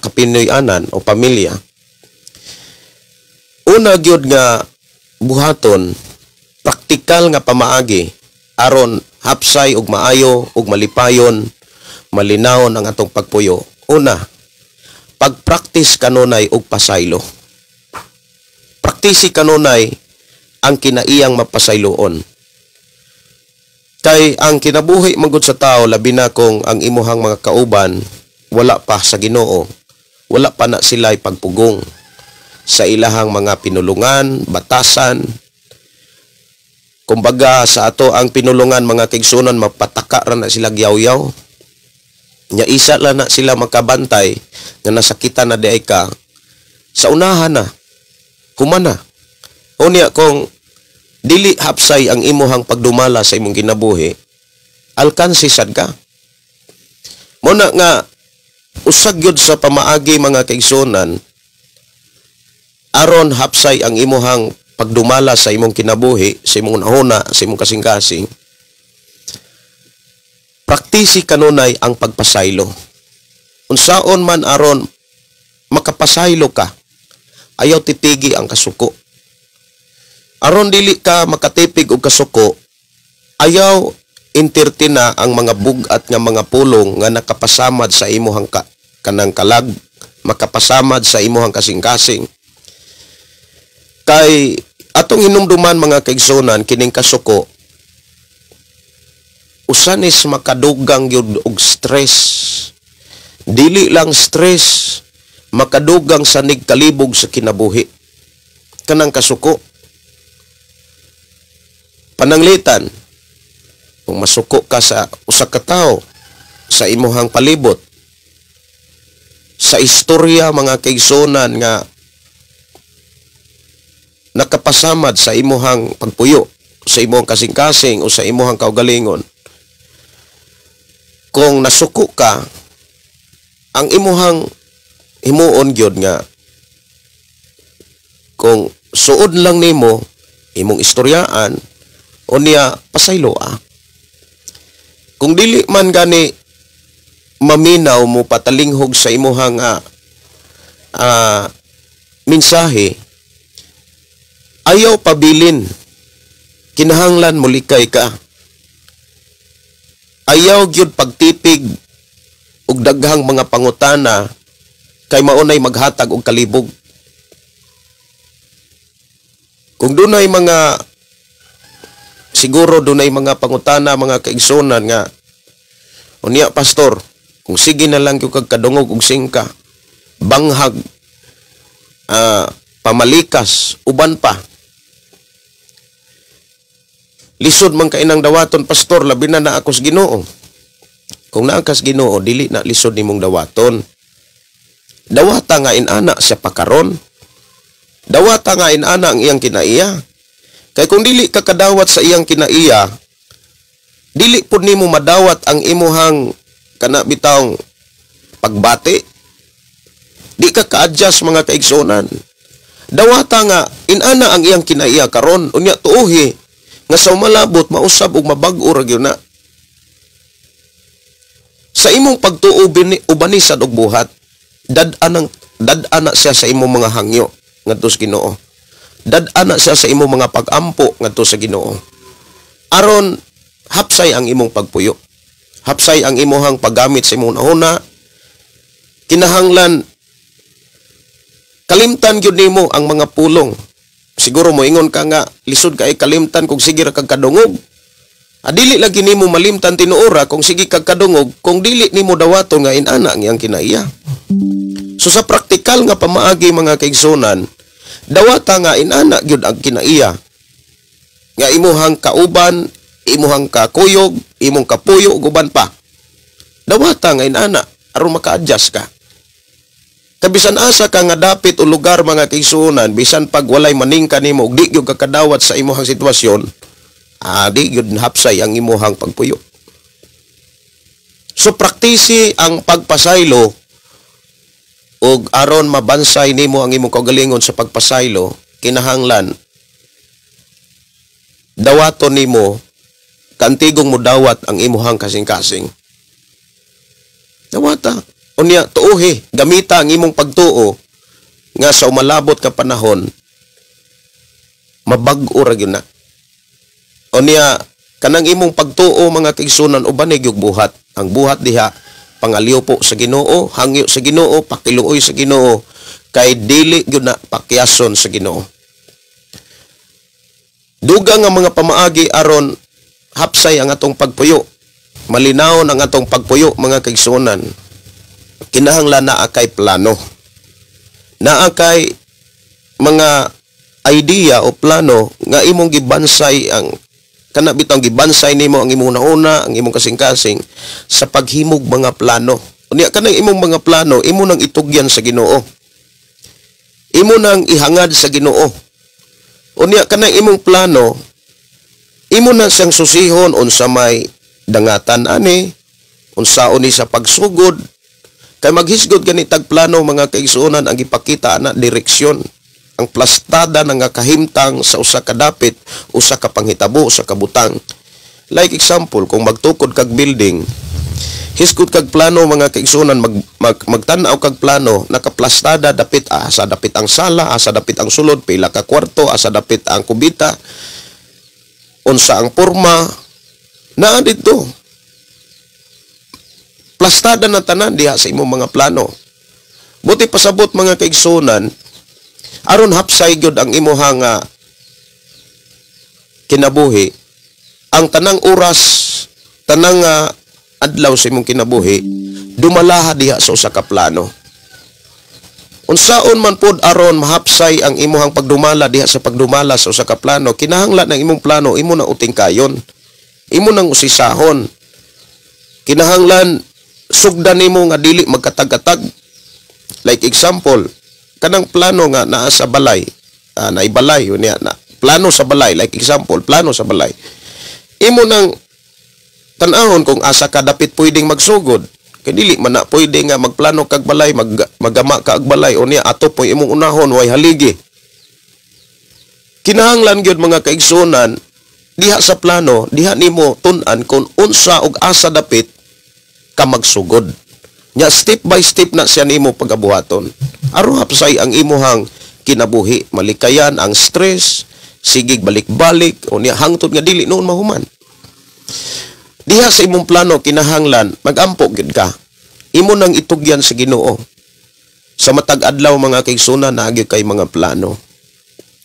kapinoy-anan o pamilya. Una gyud nga buhaton, praktikal nga pamaagi aron hapsay ug maayo ug malipayon, malinawon ang atong pagpuyo. Una, pagpraktis kanunay og pasaylo. Praktisi kanunay ang kinaiyang mapasayloon. Kay ang kinabuhi manggod sa tao, labi na kung ang imuhang mga kauban wala pa sa Ginoo, wala pa na sila'y pagpugong sa ilahang mga pinulungan, batasan. Kumbaga sa ato ang pinulungan mga kaigsunan, mapataka ra na sila gyaw-yaw. Nya isa lang na sila makabantay nga nasakitan na diay ka sa unahan na, humana. Unya kung dili hapsay ang imuhang pagdumala sa imong kinabuhi, alkansi sad ka. Muna nga usag gyud sa pamaagi, mga kaigsunan, aron hapsay ang imuhang pagdumala sa imong kinabuhi, sa imong nahuna, sa imong kasing-kasing, praktisi kanunay ang pagpasaylo. Unsaon man aron makapasaylo ka, ayaw titigi ang kasuko. Aron dili ka makatipig og kasuko, ayaw entertain ang mga bug-at nga mga pulong nga nakapasamad sa imuhang kanang kalag, makapasamad sa imuhang kasing-kasing. Kay atong hinumduman, mga kaigsunan, kining kasuko usanis makadugang gyud og stress. Dili lang stress, makadugang sanig kalibog sa kinabuhi kanang kasuko. Pananglitan kung masuko ka sa usa ka tawo sa imuhang palibot, sa istorya, mga kaigsunan, nga nakapasamad sa imuhang pagpuyo, sa imuhang kasing-kasing o sa imuhang kaugalingon, kung nasuko ka, ang imuhang himuon gyud nga kung suod lang nimo imong istoryaan, unya pasaylo ah. Kung dili man gani maminaw mo patalinghog sa imuhang mensahe, ayaw pabilin, kinahanglan mulikay ka. Ayaw gyud pagtipig og daghang mga pangutana kay maunay maghatag og kalibog. Kung dunay mga siguro dunay mga pangutana, mga kaigsunan, nga unya, "Pastor, kung sige na lang gyud kag kadungog og singka, banghag, pamalikas, uban pa, lisod man kainang dawaton, Pastor, labi na naa ako sa Ginoo." Kung naa ka sa Ginoo, dili na lisod nimong dawaton. Dawata nga inana siya pakaron. Dawata nga inana ang iyang kinaiya. Kay kung dili ka kadawat sa iyang kinaiya, dili pud nimo madawat ang imuhang kana bitawng pagbati. Di ka ka-adjust, mga kaigsunan. Dawata nga inana ang iyang kinaiya karon, unya tuohi nga sa umalabot mausab ug mabag-o ra gyud na. Sa imong pagtuo ubani sad og buhat, dad-an na siya sa imong mga hangyo ngadto sa Ginoo. Dad-an na siya sa imong mga pag-ampo ngadto sa Ginoo. Aron hapsay ang imong pagpuyo. Hapsay ang imuhang paggamit sa imong nahuna. Kinahanglan kalimtan gyud nimo ang mga pulong. Siguro moingon ka nga lisod kay kalimtan kung sige ra kag kadungog. Adili lagi nimo malimtan tinuora kung sige kag kadungog kung dili nimo dawaton nga inana ang iyang kinaiya. So sa praktikal nga pamaagi, mga kaigsunan, dawata nga inana gyud ang kinaiya. Nga imuhang kauban, imuhang kakuyog, imong kapuyo ug uban pa. Dawata nga inana aron maka-adjust ka. Kabisan asa ka nga dapit o lugar, mga kaigsuonan, bisan pag walay maningka nimo ug di gyud ka kadawat sa imuhang sitwasyon, di gyud hapsay ang imuhang pagpuyo. So praktisi ang pagpasaylo ug aron mabansay nimo ang imong kaugalingon sa pagpasaylo, kinahanglan dawaton nimo, kantigong mo dawat ang imuhang kasing-kasing. Dawata. Unya, tuohi, gamita ang imong pagtuo nga sa umalabot ka panahon, mabag-o ra gyud na. Unya, kanang imong pagtuo, mga kaigsunan, uban gyud buhat. Ang buhat diha, pangaliw po sa Ginoo, hangyo sa Ginoo, pakiluoy sa Ginoo, kay dili gyud na pakyason sa Ginoo. Dugang nga mga pamaagi aron hapsay ang atong pagpuyo, malinawon ang atong pagpuyo, mga kaigsunan. Kinahanglan naa kay plano. Naa kay mga idea o plano nga imong gibansay ang Kana bitong gibansay nimo ang imong nauna, ang imong kasing-kasing sa paghimog mga plano. Unya kanang imong mga plano, imo nang itugyan sa Ginoo. Imo nang ihangad sa Ginoo. Unya kanang imong plano, imo na siyang susihon unsa may dangatan ani, unsaon ni sa pagsugod. Kay maghisgod gani tag plano, mga kaigsuonan, ang gipakita ana direksyon, ang plastada nga kahimtang sa usa ka dapit, usa ka panghitabo, usa ka butang. Like example, kung magtukod kag building, hisgot kag plano, mga kaigsuonan, magtan-aw kag plano, nakaplastada dapit, asa dapit ang sala, asa dapit ang sulod, pila ka kwarto, asa dapit ang kubita, unsa ang porma, naa didto. Plastada na tanan diha sa imong mga plano. Buti pasabot, mga kaigsuonan, aron hapsay gyud ang imuhang kinabuhi, ang tanang oras, tanang adlaw sa imong kinabuhi, dumalaha diha sa usa ka plano. Unsaon man pod aron mahapsay ang imuhang pagdumala diha sa pagdumala sa usa ka plano, kinahanglan ang imong plano imo na utingkayon, imo nang usisahon. Kinahanglan sugdan nimo nga dili magkatag-katag. Like example, kanang plano nga naa sa balay, naibalay yun niya, na, plano sa balay, like example, plano sa balay. Imo nang tan-ahon kung asa ka dapit pwedeng magsugod. Kay dili man na pwede nga magplano kag balay, magama ka og balay, unya ato po imong unahon way haligi. Kinahanglan gyud, mga kaigsuonan, diha sa plano, diha nimo tun-an kung unsa og asa dapit ka magsugod. Nya step by step na siya nimo pagabuhaton. Aron hapsay ang imuhang kinabuhi, malikayan ang stress, sigig balik-balik, unya hangtod nga dili noon mahuman. Diha sa imong plano kinahanglan magampo gyud ka. Imo nang itugyan sa Ginoo. Sa matag adlaw, mga kaigsuonan, naa gyud kay mga plano.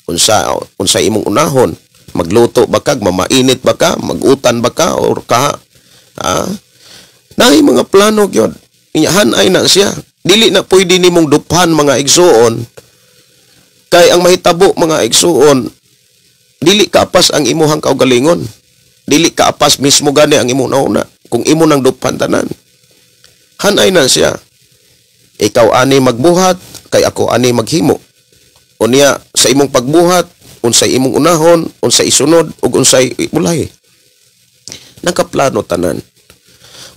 Unsa unsa imong unahon? Magluto ba ka, mamainit ba ka, magutan ba ka or ka? Ha? Naay mga plano gyud. Inyahan ay na siya. Dili na pwede nimong duphan, mga igsuon. Kay ang mahitabo, mga igsuon, dili kaapas ang imuhang kaugalingon. Dili kaapas mismo gani ang imong nauna kung imo nang duphan tanan. Hanay na siya. Ikaw ani magbuhat, kay ako ani maghimo. Unya sa imong pagbuhat, unsay imong unahon, unsay isunod ug unsay ibulay. Nakaplano tanan.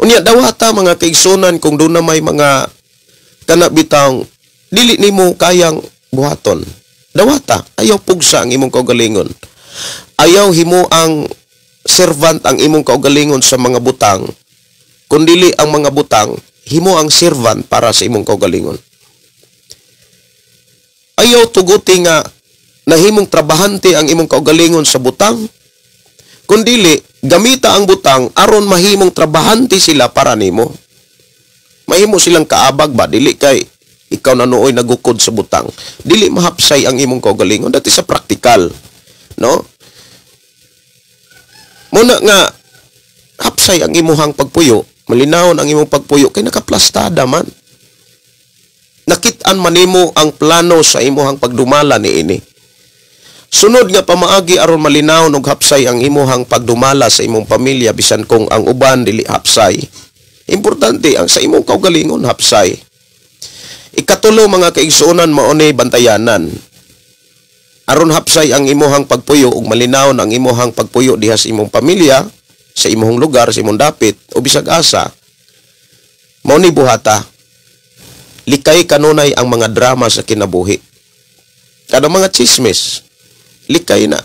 Unya dawata, mga kaigsunan, kung doon na may mga kana bitang dili nimo kayang buhaton. Dawata, ayaw pugsa ang imong kaugalingon. Ayaw himo ang servant ang imong kaugalingon sa mga butang. Kung dili ang mga butang, himo ang servant para sa imong kaugalingon. Ayaw tuguti nga nahimong trabahante ang imong kaugalingon sa butang. Kung dili, gamita ang butang aron mahimong trabahante sila para nimo. Mahimo silang kaabag ba, dili kay ikaw na nooy nagukod sa butang. Dili mahapsay ang imong kaugalingon. Dati sa praktikal, no? Muna nga hapsay ang imuhang pagpuyo, malinawon ang imong pagpuyo kay nakaplastada man. Nakit-an man nimo ang plano sa imuhang pagdumala niini. Sunod nga pamaagi aron malinawon og hapsay ang imuhang pagdumala sa imong pamilya, bisan kung ang uban dili hapsay. Importante ang sa imong kaugalingon hapsay. Ikatulo, mga kaigsuonan, mao ni bantayanan. Aron hapsay ang imuhang pagpuyo ug malinawon ang imuhang pagpuyo diha sa imong pamilya, sa imong lugar, sa imong dapit o bisag asa, mao ni buhata. Likay kanunay ang mga drama sa kinabuhi. Kada mga chismis, likay na.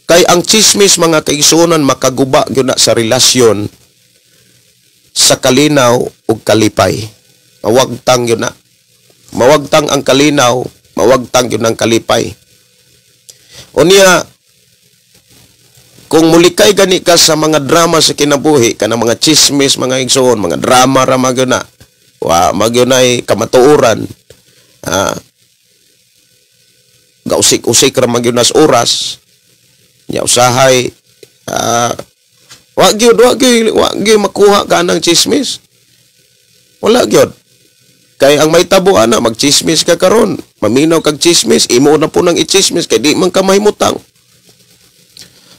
Kay ang chismis, mga kaigsuonan, makaguba gyud na sa relasyon sa kalinaw ug kalipay. Mawagtang yun na. Mawagtang ang kalinaw, mawagtang yun ang kalipay. Unya, kung mulikay gani ka sa mga drama sa kinabuhi, kanang mga chismis, mga igsoon, mga drama ra magyud na, wa magyud nay kamatuoran, gausik-usik ra magyud nas oras, nya usahay, wa gyud makuha ka ng chismis. Wala gyud. Kay ang may tabo ana, magchismis ka karon, maminaw kag chismis, imo na po nang i-chismis kay di man ka mahimutang.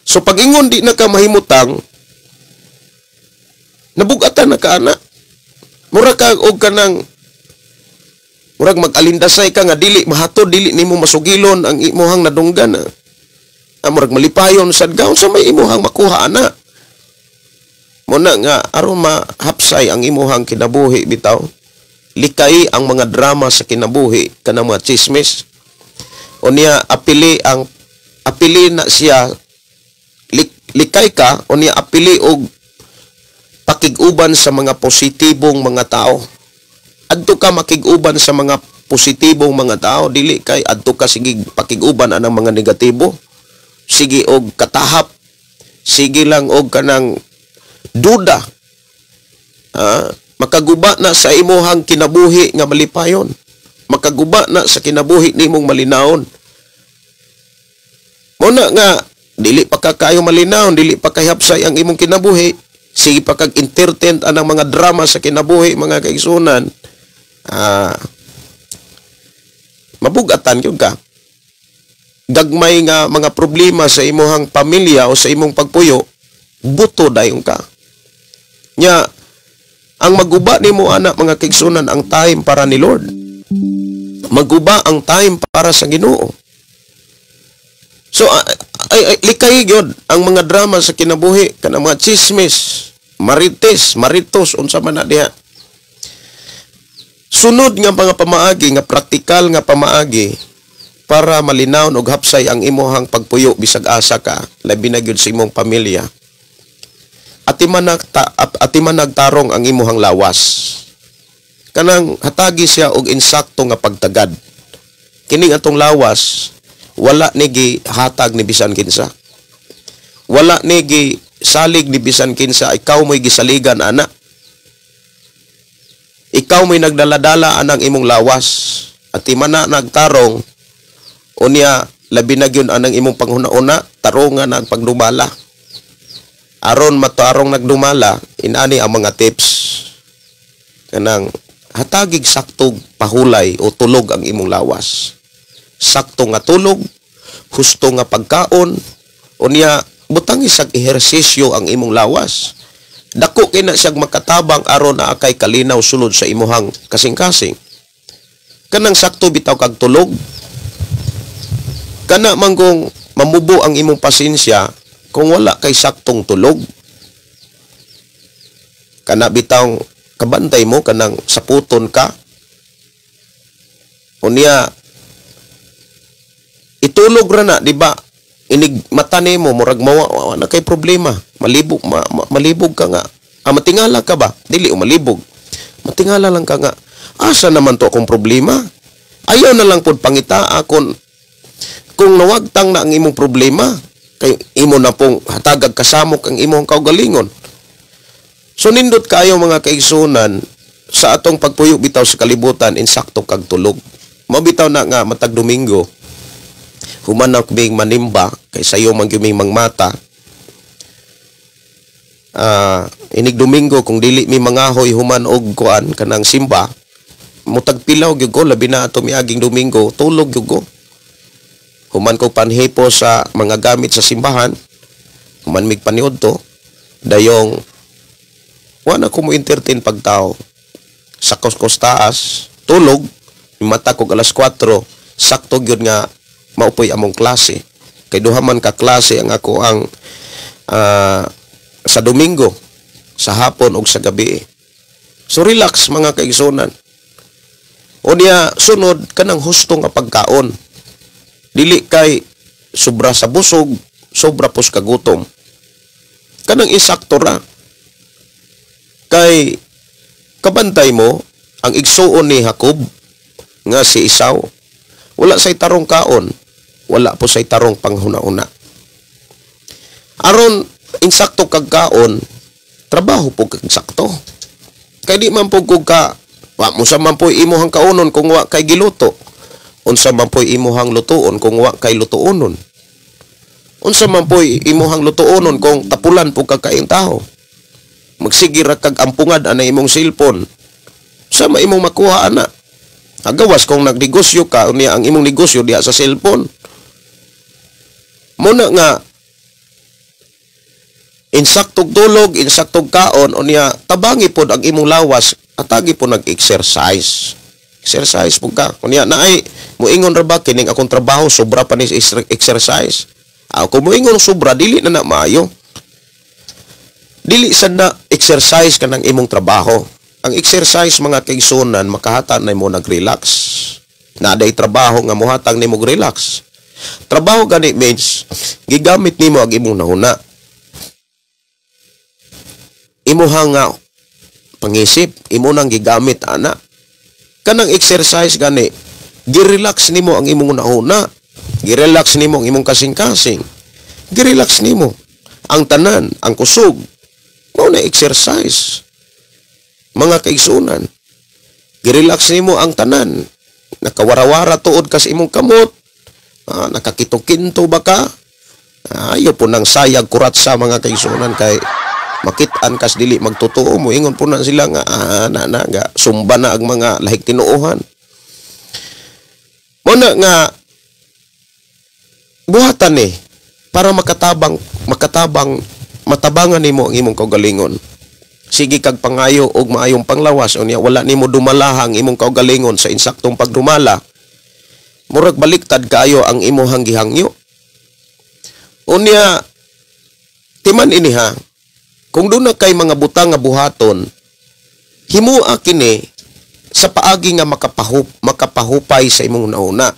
So pag ingon di na ka mahimutang, nabugatan na ka ana. Mura ka og kanang murag mag-alindasay ka nga dili mahatod, dili nimo masugilon ang imuhang nadunggan. Ah, murag malipayon sad ka unsa may imuhang makuha ana. Muna nga aron mahapsay ang imuhang kinabuhi bitaw, likay ang mga drama sa kinabuhi kanang mga chismis. Unya apili ang apili na siya likay ka, unya apili og pakig-uban sa mga positibong mga tao. Adto ka makig-uban sa mga positibong mga tao, dili kay adto ka sige pakig-uban anang mga negatibo. Sige og katahap, sige lang og kanang duda. Makaguba na sa imuhang kinabuhi nga malipayon. Makaguba na sa kinabuhi nimong malinawon. Muna nga dili pa ka kaayo malinawon, dili pa kahapsay ang imong kinabuhi, sige pa kag entertain anang mga drama sa kinabuhi mga kaigsunan. Mabugatan gyud ka. Gagmay nga mga problema sa imuhang pamilya o sa imong pagpuyo, buto dayon ka. Nya ang maguba nimo ana mga kaigsunan ang time para ni Lord. Maguba ang time para sa Ginoo. So ay likay gyud ang mga drama sa kinabuhi, kanang mga chismis, marites, maritos unsa man na diha. Sunod nga mga pamaagi, nga praktikal nga pamaagi para malinawon og hapsay ang imuhang pagpuyo bisag asa ka, labi na gyud sa imong pamilya. Atiman nagtarong ang imuhang lawas. Kanang hatagi siya og insakto nga pagtagad. Kining atong lawas wala ni gihatag ni bisan kinsa. Wala ni gisalig ni bisan kinsa, ikaw mo'y gisaligan ana. Ikaw mo'y nagdaladala anang imong lawas. Atiman na nagtarong unya labi na gyud anang imong panghuna-una, taronga na ang pagdumala. Aron matarong nagdumala, inani ang mga tips. Kanang hatagig saktog pahulay o tulog ang imong lawas. Sakto nga tulog, husto nga pagkaon, unya butang isag ehersisyo ang imong lawas. Dako kay na siyang makatabang aron naa kay kalinaw sulod sa imuhang kasing-kasing. Kanang sakto bitaw kag tulog. Kana manggong mamubo ang imong pasensya kung wala kay saktong tulog. Kana bitaw kabantay mo kanang saputon ka. Unya itulog ra na, di ba? Inig mata nimo murag mawa na kay problema. Malibog malibog ka nga. Ah, matingala ka ba? Dili o malibog. Matingala lang ka nga. Asa naman to akong problema? Ayaw na lang pod pangita akon kung nawagtang na ang imong problema kay imo na pong hatagag kasamok ang imong kaugalingon. So nindot kayo mga kaigsunan sa atong pagpuyo bitaw sa kalibutan, insakto kag tulog. Mabitaw na nga matag Domingo human na kuming manimba kay sayo man gyud mangmata. Inig Domingo kung dili mi mangahoy human og kuan kanang simba, mutag pilaw gyud ko, labi na ato miaging Domingo, tulog gyud ko. Human ko panhipo sa mga gamit sa simbahan, human mig paniudto, dayong wala ko mo entertain pagtao. Sa kuskos taas, tulog, mata kog alas 4, sakto gyud nga maupoy among klase. Kay duha man ka klase ang ako ang sa Domingo, sa hapon og sa gabi. So relax mga kaigsunan. Unya sunod kanang husto nga pagkaon. Dili kay sobra sa busog, sobra pos kagutom. Kanang insakto ra. Kay kabantay mo ang igsuon ni Jacob nga si Esau. Wala say tarong kaon, wala po say tarong panghuna-una. Aron insakto kag kaon, trabaho po kag sakto. Kay di man po kog ka, wa mo sa man po imuhang kaonon kung wa kay giluto. Unsa man po'y imuhang lutuon kung wa kay lutuonon. Unsa man po'y imuhang lutuonon kung tapulan po kakaing tao. Magsige ra kag ampungad ana imong cellphone. Sa maimong makuha ana. Agawas kung nagnegosyo ka, unya ang imong negosyo diha sa cellphone. Muna nga Insaktog tulog, insaktog kaon, unya tabangi pod ang imong lawas, atagi po nag-exercise. Exercise po ka. Unya naay muingon ra ba kining akong trabaho sobra pa ni exercise. Kung muingon sobra dili na na maayo. Dili sad na exercise kanang imong trabaho. Ang exercise mga kaigsunan makahatag na imo nag-relax. Naday trabaho nga mohatag nimo relax. Trabaho gani means gigamit nimo ang imong nahuna. Imuha nga pangisip, imo nang gigamit ana. Kanang exercise gani, girelax nimo ang imong nahuna. Girelax nimo ang imong kasing-kasing. Girelax nimo ang tanan, ang kusog. Mao na exercise. Mga kaigsunan, girelax nimo ang tanan. Nakawarawara tuod ka sa imong kamot. Nakakito-kinto ba ka? Ayaw po nang sayag kurat sa mga kaigsunan kay makit-an kas dili magtotoo mo ingon po na sila nga na na nga sumba na ang mga lahig tinuohan. Mo na nga buhatan ni para makatabang matabangan nimo ang imong kaugalingon. Sige kag pangayo og maayong panglawas unya wala nimo dumalahang imong kaugalingon sa insaktong pagdumala. Murag baliktad kaayo ang imuhang gihangyo. Unya timan ini ha. Kung doon na kay mga butang nga buhaton, himua kini sa paagi nga makapahupay sa imong nauna.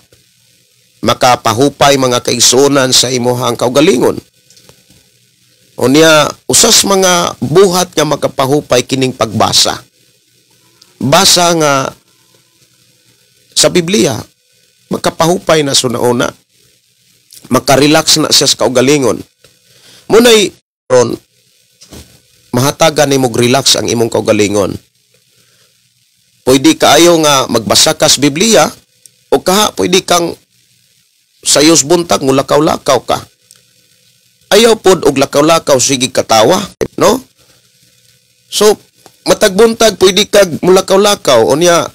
Makapahupay mga kaigsuonan sa imuhang kaugalingon. Unya, usas mga buhat nga makapahupay kining pagbasa. Basa nga sa Biblia, makapahupay na sunauna. Makarelax na siya sa kaugalingon. Munay ron mahatagan nimo relax ang imong kaugalingon. Pwede kaayo nga magbasa ka sa Biblia o kaha pwede kang sayos buntag mulakaw-lakaw ka. Ayaw pod og lakaw-lakaw sige katawa, no? So matag buntag pwede kag mulakaw-lakaw unya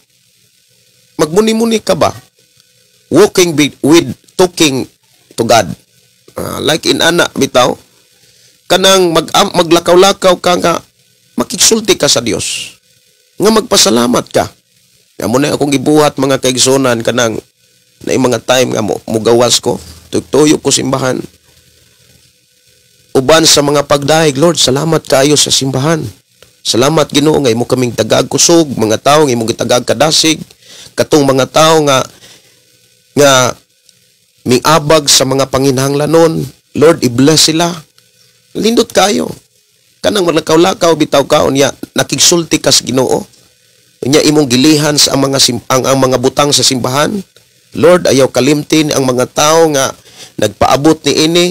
magmuni-muni ka ba? Walking with talking to God. Like in ana bitaw kanang maglakaw-lakaw ka nga makigsulti ka sa Dios nga magpasalamat ka. Nga mo na akong gibuhat mga kaigsunan kanang na mga time nga mugawas ko, tuyok ko simbahan. Uban sa mga pagdahig, Lord, salamat kaayo sa simbahan. Salamat Ginoo nga imo kaming tagag kusog, mga tawo nga imong gitagag kadasig, katong mga tawo nga miabag sa mga panginahanglanon. Lord, i-bless sila. Lindot kayo. Kanang maglakaw-lakaw bitaw ka unya nakigsulti ka sa Ginoo. Unya imong gilihan sa ang mga ang mga butang sa simbahan. Lord, ayaw kalimtin ang mga tao nga nagpaabot ni ini.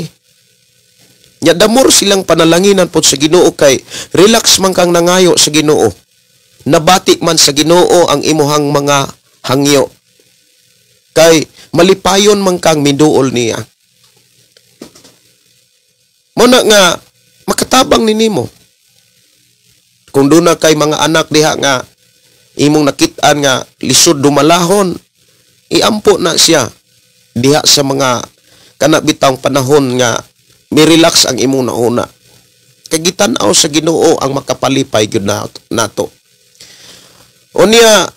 Nya damor silang panalanginan pod sa Ginoo kay relax man kang nangayo sa Ginoo. Nabati man sa Ginoo ang imuhang mga hangyo. Kay malipayon man kang miduol niya. Muna nga makatabang ni nimo. Kung doon na kay mga anak diha nga imong nakit-an nga lisod dumalahon, iampo na siya diha sa mga kanabitang panahon nga mi-relax ang imong nauna. Kay gitan-aw sa Ginoo ang makapalipay gyud nato. Unya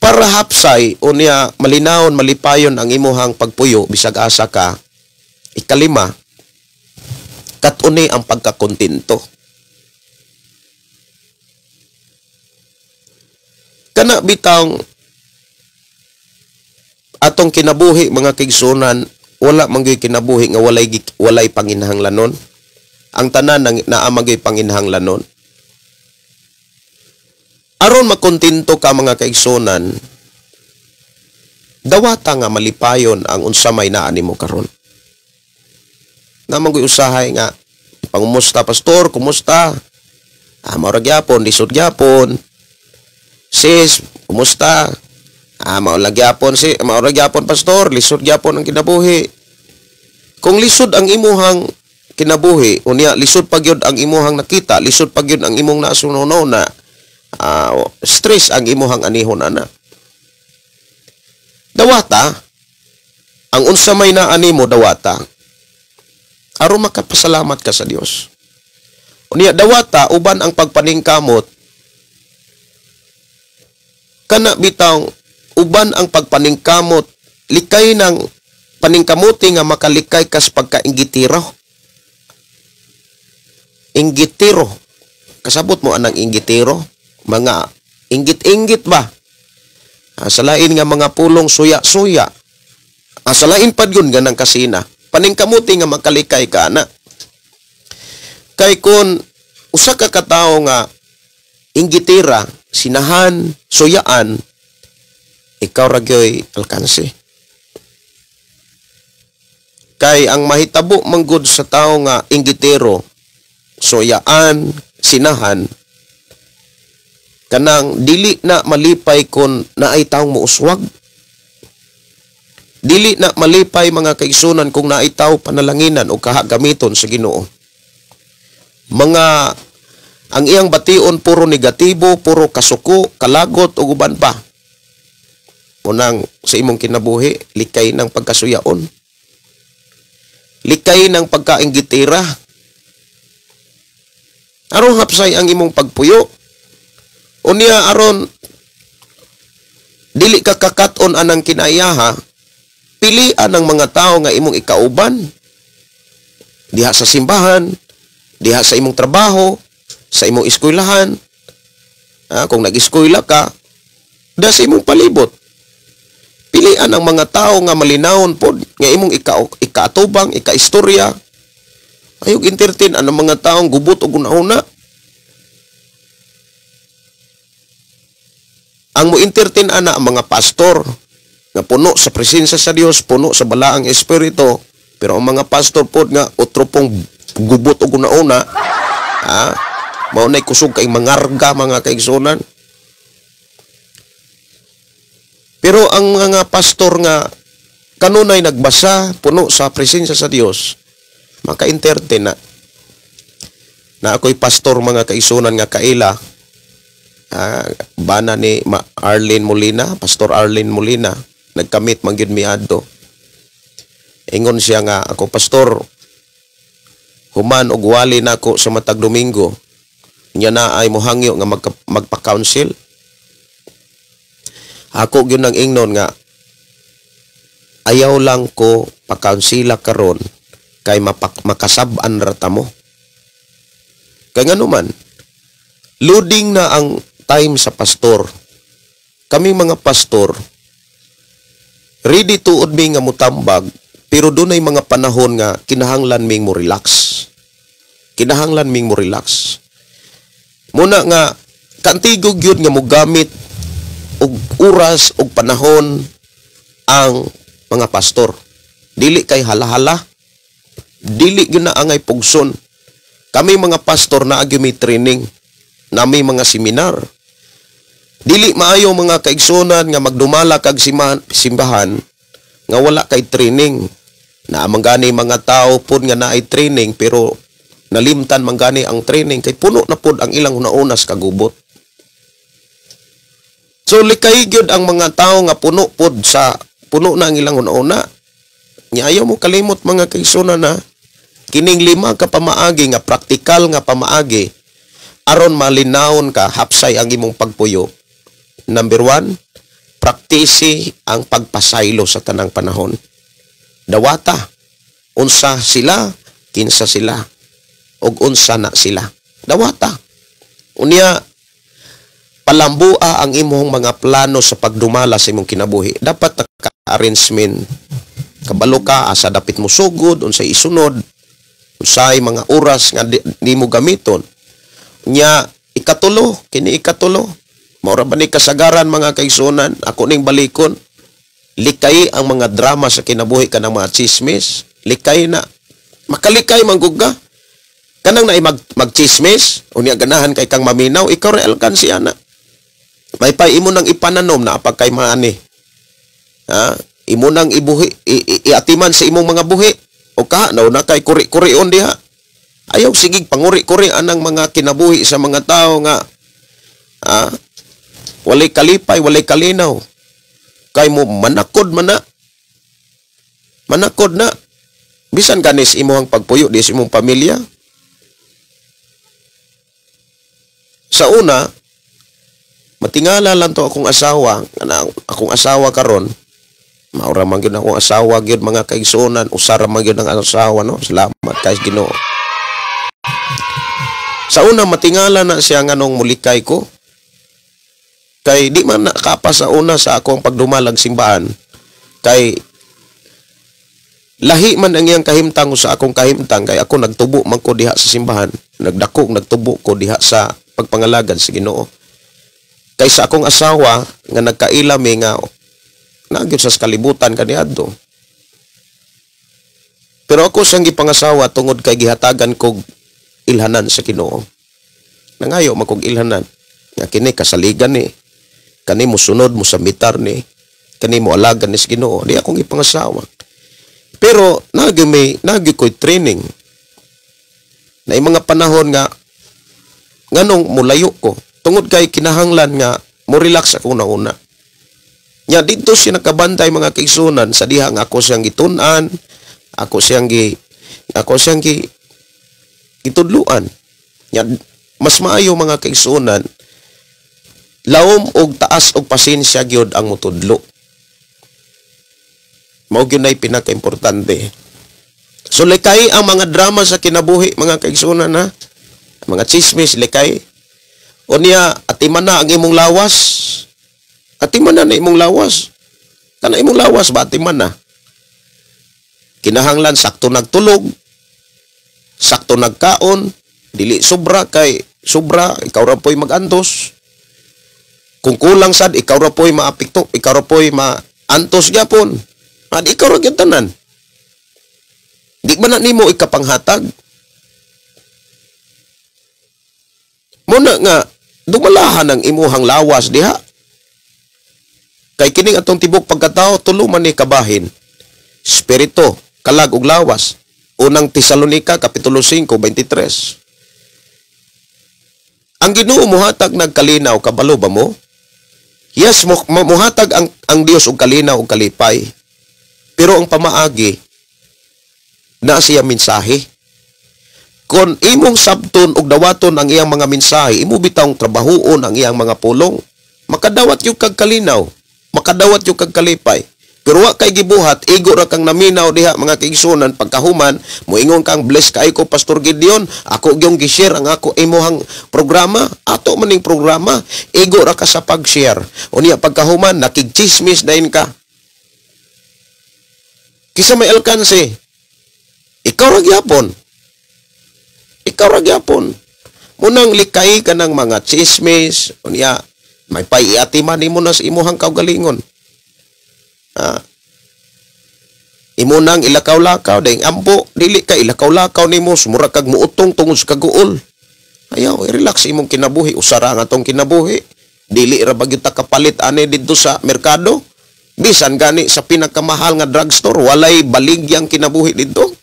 para hapsay, unya malinawon malipayon ang imuhang pagpuyo bisag asa ka. Ikalima, katuni ang pagkakontento. Kana bitang atong kinabuhi mga kaigsunan, wala man gyud kinabuhi nga walay panginahanglanon. Ang tanan naa man gyud panginahanglanon. Aron makontento ka mga kaigsunan, dawata nga malipayon ang unsa may naa nimo karon. Namang usahay nga pangumusta pastor, kumusta? Mao ra gyapon, lisod gyapon. Sis, kumusta? Mao ra gyapon si, mao ra gyapon pastor, lisod gyapon ang kinabuhi. Kung lisod ang imuhang kinabuhi, unya lisod pa gyud ang imuhang nakita, lisod pa gyud ang imong nasunod na, stress ang imuhang anihon ana. Dawata ang unsa may naa nimo dawata. Aron makapasalamat ka sa Dios. Unya dawata uban ang pagpaningkamot, kana bitaw uban ang pagpaningkamot, likay ng paningkamuti nga makalikay kas pagkainggitiro. Inggitiro. Kasabot mo anang inggitiro? Mga inggit-inggit ba? Salain nga mga pulong suya-suya. Salain pad yun ganang kasina. Paningkamuti nga makalikay ka na. Kay kun usa ka katawo nga inggitira, sinahan, suyaan, ikaw ra gyoy alkanse. Kay ang mahitabo manggod sa tawo nga inggitero, suyaan, sinahan, kanang dili na malipay kon naay taong mouswag. Dili na malipay mga kaigsunan kung naay tawo panalanginan o kaha gamiton sa Ginoo. Mga ang iyang bation puro negatibo, puro kasuko, kalagot ug uban pa. Unang sa imong kinabuhi, likay ng pagkasuyaon. Likay ng pagkainggitira. Aron hapsay ang imong pagpuyo. Unya aron dili ka kakat-on anang kinaiyaha, pilian ang mga tao nga imong ikauban diha sa simbahan, diha sa imong trabaho, sa imong eskwelahan. Kung nag-eskwela ka, diha sa imong palibot. Pilian ang mga tao nga malinawon pod, nga imong ikaatubang, ikaistorya. Ayog entertain ang mga taong gubot og una-una. Ang mo-entertain ana ang mga pastor nga puno sa presensya sa Dios, puno sa balaang espiritu, pero ang mga pastor pod nga otro pong gubot og una-una, mao nay kusog kay mangarga mga kaigsunan. Pero ang mga pastor nga kanunay nagbasa, puno sa presensya sa Dios, maka-entertain na. Na ako'y pastor mga kaigsunan nga kaila, bana ni Arlene Molina, Pastor Arlene Molina, nagkamit man gyud miadto. Ingon siya nga, ako pastor, human og wali nako sa matag Domingo, nya na ay mohangyo nga magpa-counsel. Ako gyud nang ingnon nga ayaw lang ko pa-counsela karon kay makasab-an ra ta mo. Kay ngano man, loading na ang time sa pastor. Kami mga pastor, ready tuod mi nga mutambag, pero dunay mga panahon nga kinahanglan ming mo relax. Kinahanglan ming mo relax. Muna nga kantigo gyud nga mogamit og oras og panahon ang mga pastor. Dili kay halahala, dili gyud na angay pugson. Kami mga pastor na agi may training, nami mga seminar. Dili maayo mga kaigsunan nga magdumala kag simbahan nga wala kay training. Naa man gani mga tao pud nga naay training pero nalimtan man gani ang training kay puno na pud ang ilang hunaunas kagubot. So likay gyud ang mga tao nga puno pud sa puno na ang ilang hunauna. Nya ayaw mo kalimot mga kaigsunan na kining 5 ka pamaagi nga praktikal nga pamaagi aron malinawon ka hapsay ang imong pagpuyo. Number 1, praktisi ang pagpasaylo sa tanang panahon. Dawata unsa sila, kinsa sila, ug unsa na sila. Dawata. Unya palambua ang imong mga plano sa pagdumala sa imong kinabuhi. Dapat naka-arrangement. Kabalo ka asa dapit mo sugod, unsay isunod, unsay mga oras nga di mo gamiton. Nya ikatulo, kini ikatulo. Maura ba ni kasagaran mga kaigsunan, ako ning balikon. Likay ang mga drama sa kinabuhi ka ng mga chismis. Likay na. Makalikay manggug ka. Kanang na magchismis, unya ganahan kay kang maminaw, ikaw real kan siya na. May pa imo nang ipananom na apag kay maani. Ha? Imo nang ibuhi, iatiman sa imong mga buhi. O ka, nauna kay kuri-kurion diha. Ayaw sigig panguri-kuri anang mga kinabuhi sa mga tao nga walay kalipay, walay kalinaw. Kay mo manakod man na. Manakod na. Bisan ganis imuhang pagpuyo di sa imong pamilya. Sa una, matingala lang to akong asawa, akong asawa karon. Maura man gyud akong asawa gyud mga kaigsuonan, usara man gyud ang asawa, no. Salamat kay Ginoo. Sa una matingala na siya nganong mulikay ko. Kay di man nakapa sa una sa akong pagdumalag simbahan. Kay lahi man ang iyang kahimtang sa akong kahimtang, kay ako nagtubo man ko diha sa simbahan, nagdako nagtubo ko diha sa pagpangalagad sa Ginoo. Kay sa akong asawa nga nagkaila mi nga nagyud sa kalibutan kaniadto. Pero ako siyang gipangasawa tungod kay gihatagan kog ilhanan sa Ginoo. Nangayo man kog ilhanan nga kini kasaligan ni, kani mosunod mo sa mitar ni, kani mo alagan ni sa Ginoo, di akong gipangasawa. Pero nagi ko'y training na yung mga panahon nga nganong mulayo ko tungod kay kinahanglan nga mo relax ako na una. Nya didto siya nakabantay mga kaigsunan sa diha nga ako siyang gitun-an, ako siyang gitudluan. Nya mas maayo mga kaigsunan, lawom og taas og pasensya gyud ang motudlo. Mao gyud nay pinakaimportante. So likay ang mga drama sa kinabuhi mga kaigsunan, ha. Mga chismis likay. Unya atiman na ang imong lawas. Atiman na na imong lawas. Kana imong lawas ba atiman na? Kinahanglan sakto nagtulog, sakto nagkaon, dili sobra kay sobra ikaw ra poy magantos. Kung kulang sad ikaw ra poy maapekto, ikaw ra poy maantos gyapon. At ikaw ra gyud tanan. Di man na nimo ikapanghatag. Muna nga dumalahan ang imuhang lawas diha. Kay kining atong tibok pagkatao tulo man ni kabahin. Espiritu, kalag ug lawas. Unang Tesalonika kapitulo 5:23. Ang Ginoo mohatag nagkalinaw, kabalo ba mo? Yes, mohatag ang Dios og kalinaw ug kalipay. Pero ang pamaagi na siya mensahe. Kon imong sabton og dawaton ang iyang mga mensahe, imo bitawng trabahoon ang iyang mga pulong, makadawat yung kag kalinaw, makadawat yung kag kalipay. Pero wa kay gibuhat, igo ra kang naminaw diha mga kaigsunan, pagkahuman moingon kang bless kay ko Pastor Gideon, ako gyung gi-share ang ako imuhang programa, ato maning programa, igo ra ka sa pag-share. Unya pagkahuman nakigchismis dayon ka. Kisa may alkanse, ikaw ra gyapon. Ikaw ra gyapon. Munang likay ka ng mga chismis, unya may paiatiman nimo na sa imuhang kaugalingon. Imo nang ilakaw-lakaw dayng ampo, dili ka ilakaw-lakaw nimo, sumura kag muutong tungod sa kaguol. Ayaw, i-relax imong kinabuhi, usara ang atong kinabuhi. Dili ra ba gyud ta kapalit ani didto sa merkado? Bisan gani sa pinakamahal nga drugstore, walay baligyang kinabuhi didto.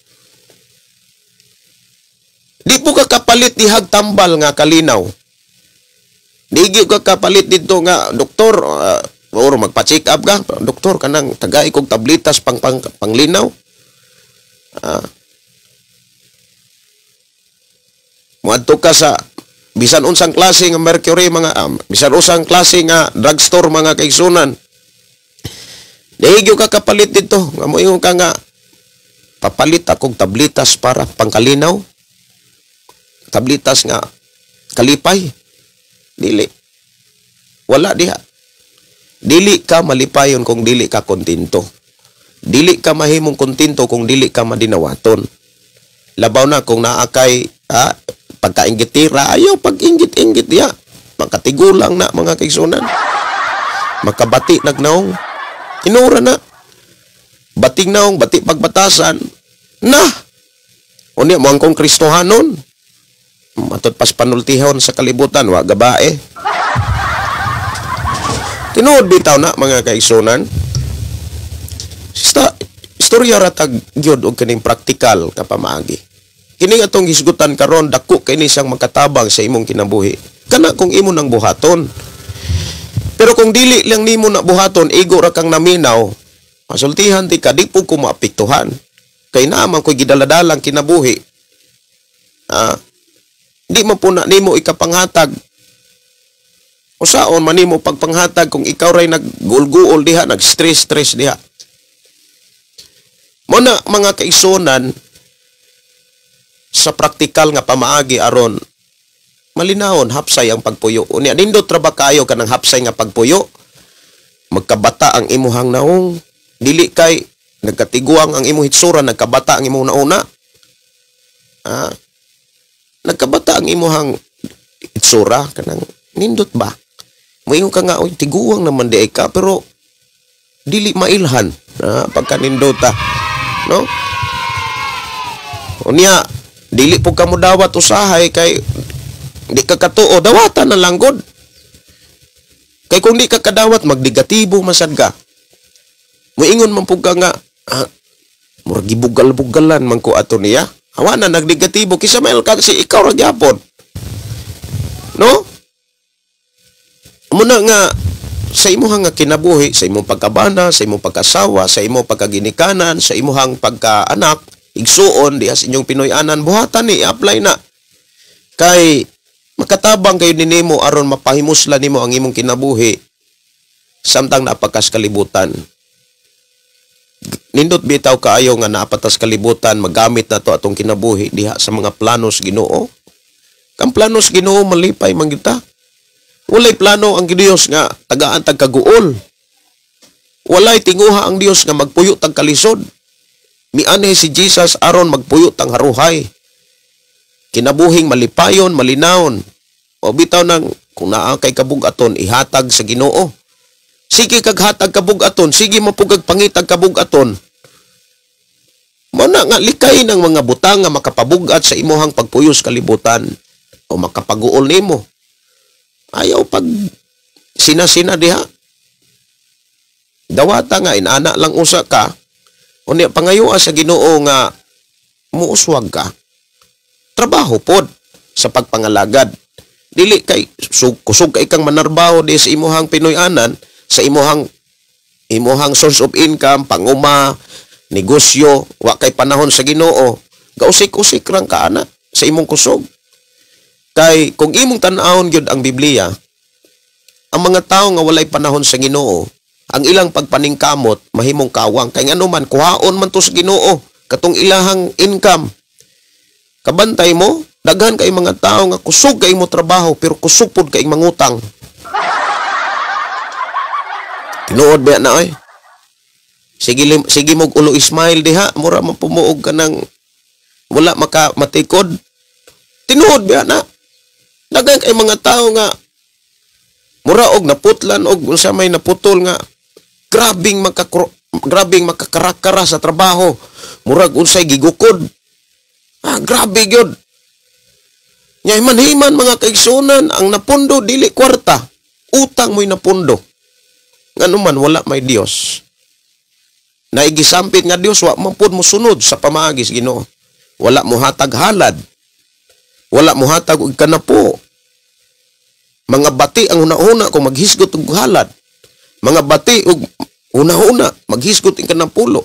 Di po ka kapalit dihag tambal nga kalinaw. Di gyud ka kapalit didto nga doktor, or magpa-check up ka, doktor kanang tagay kog tablitas pang panglinaw. Moadto ka sa bisan unsang klase nga mercury mga bisan unsang klase nga drugstore mga kaigsunan. Di gyud ka kapalit didto nga moingon ka nga papalit akong tablitas para pangkalinaw. Tablitas nga kalipay. Dili. Wala diha. Dili ka malipayon kung dili ka kontento. Dili ka mahimong kontento kung dili ka madinawaton. Labaw na kung naa kay pagkainggitira, ayaw pag-inggit-inggit diha. Makatigulang na mga kaigsunan. Makabati nagnaong. Tinura na. Bating naong, bati pagbatasan. Na! Unya mo ang kong Kristohanon. Matod pas panultihon sa kalibutan, wa gabae. Tinuod bitaw na mga kaigsunan. Istorya ra tag gyud og kining praktikal nga pamaagi. Kining atong hisgutan karon dako kini siyang makatabang sa imong kinabuhi. Kana kung imo nang buhaton. Pero kung dili lang nimo na buhaton, igo ra kang naminaw, masultihan ti ka, di po ko maapektuhan. Kay naman ko'y gidaladalang kinabuhi. Di man po na nimo ikapanghatag. Usaon man nimo pagpanghatag kung ikaw ray naggulguol diha, nag-stress-stress diha. Mo na mga kaigsuonan, sa praktikal nga pamaagi aron malinawon hapsay ang pagpuyo. Unya nindot ra ba kayo kanang hapsay nga pagpuyo? Magkabata ang imuhang naong, dili kay nagkatiguang ang imong hitsura, nagkabata ang imong nauna. Ah, nagkabata ang imuhang hitsura kanang nindot ba? Moingon ka nga, oy, tiguang naman di ay ka, pero dili mailhan pagka nindota, no? Unya dili po ka mo dawat usahay kay di ka katuo, dawatan na lang gud. Kay kung di ka kadawat, magdegatibo masad ka. Moingon man pud ka nga, murag gibugal-bugalan man ko ato niya. Awa na nagdegatibo kisa mail ka si ikaw ra gyapon. No? Muna nga sa imuhang nga kinabuhi, sa imong pagkabana, sa imong pagkasawa, sa imong pagkaginikanan, sa imuhang pagkaanak, igsuon diha sa inyong Pinoy-anan, buhatan ni, i-apply na. Kay makatabang kayo ninimo aron mapahimuslan nimo ang imong kinabuhi samtang napakas kalibutan. Nindot bitaw kaayo nga naapatas kalibutan, magamit na to atong kinabuhi diha sa mga planos Ginoo. Kang planos Ginoo malipay man gyud ta. Walay plano ang Dios nga tagaan tag kaguol. Walay tinguha ang Dios nga magpuyo tag kalisod. Mianhi si Jesus aron magpuyo tang haruhay. Kinabuhing malipayon, malinawon. O bitaw nang kung naa kay kabug-aton, ihatag sa Ginoo. Sige kag hatag kabug-aton, sige mapugag pangitag kabug-aton. Mao na nga likay ng mga butang nga makapabug-at sa imuhang pagpuyos kalibutan o makapaguol nimo. Ayaw pag sina-sina diha. Dawata nga inana lang usa ka. Unya pangayoa sa Ginoo nga muuswag ka. Trabaho pod sa pagpangalagad. Dili kay kusog kay kang manarbaho di sa imuhang Pinoy-anan, sa imuhang source of income, panguma, negosyo, wa kay panahon sa Ginoo. Gausik-usik rang ka ana sa imong kusog. Kay kung imong tan-awon gyud ang Biblia, ang mga tawo nga walay panahon sa Ginoo, ang ilang pagpaningkamot mahimong kawang. Kay ngano man kuhaon man to sa Ginoo katong ilahang income. Kabantay mo, daghan kay mga tawo nga kusog kay mo trabaho pero kusog pud kay mangutang. Tinuod ba na oy? Sige, sige mog ulo Ismail diha, mura man pumuog ka ng wala maka matikod. Tinuod ba na? Daghan kay mga tawo nga mura og naputlan og unsa may naputol nga grabing makakarakara sa trabaho, murag unsay gigukod. Ah, grabe gyud. Nya himan-himan mga kaigsuonan, ang napundo dili kwarta, utang mo'y napundo. Ngano man wala may Dios. Naigisampit nga Dios wa man pud mosunod sa pamaagi sa Ginoo. Wala mo hatag halad. Wala mo hatag og kanapo. Mga bati ang hunahuna kung maghisgot og halad. Mga bati og hunahuna maghisgot og kanapulo.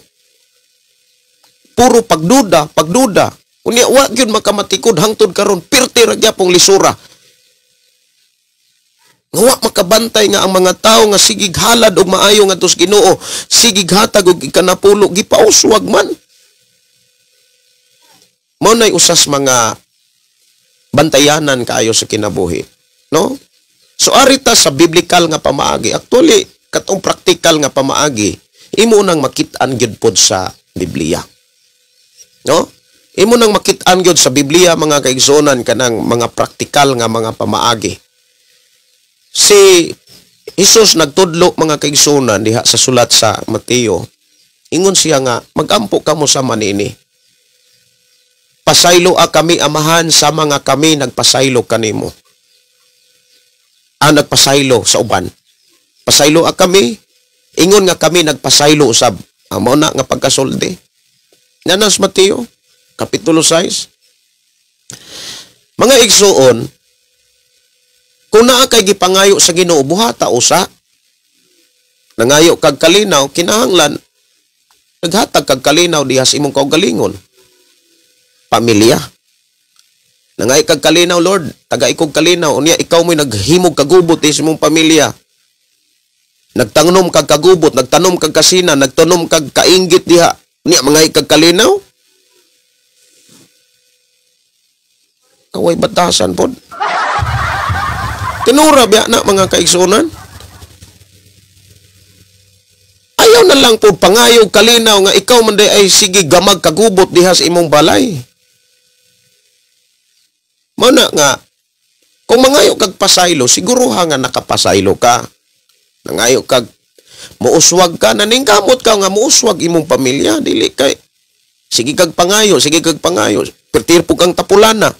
Puro pagduda, pagduda. Unya wa gyud makamatikod hangtod karon pirti ra gyapong lisura. Nga wa makabantay nga ang mga tawo nga sigig halad og maayo ngadto sa Ginoo, sigig hatag og ikanapulo, gipauswag man. Mao nay usas mga bantayanan kaayo sa kinabuhi, no? So arita sa biblical nga pamaagi, actually katong praktikal nga pamaagi, imo nang makit-an gyud pod sa Biblia, no? Imo nang makit-an gyud sa Biblia mga kaigsuonan kanang mga praktikal nga mga pamaagi. Si Jesus nagtudlo mga kaigsuonan diha sa sulat sa Mateo. Ingon siya nga magampo kamo sa manini. Pasaylo a kami amahan sa mga kami nagpasaylo kanimo. Ang nagpasaylo sa uban. Pasaylo a kami, ingon nga kami nagpasaylo usab. Amo na nga pagkasulti. Nanas Mateo Kapitulo 6. Mga igsuon, kung naa kay gipangayo sa Ginoo, buhata usa. Nangayo kag kalinaw, kinahanglan naghatag kag kalinaw diha sa imong kaugalingon. Pamilya. Nangay kag kalinaw, Lord, taga ikog kalinaw. Unya ikaw mo'y naghimog kagubot sa imong pamilya. Nagtanom kag kagubot, nagtanom kag kasina, nagtanom kag kainggit diha. Unya mangay kag kalinaw? Kaway batasan pod. Tinura biya na mga kaigsunan. Ayaw na lang po pangayo kalinaw nga ikaw man day ay sige gamag kagubot diha sa imong balay. Mana nga kung mangayo kag pasaylo, siguro ha nga nakapasaylo ka. Nangayo kag muuswag ka, naningkamot ka nga muuswag imong pamilya, dili kay sige kag pangayo, pertirpo kang tapulana.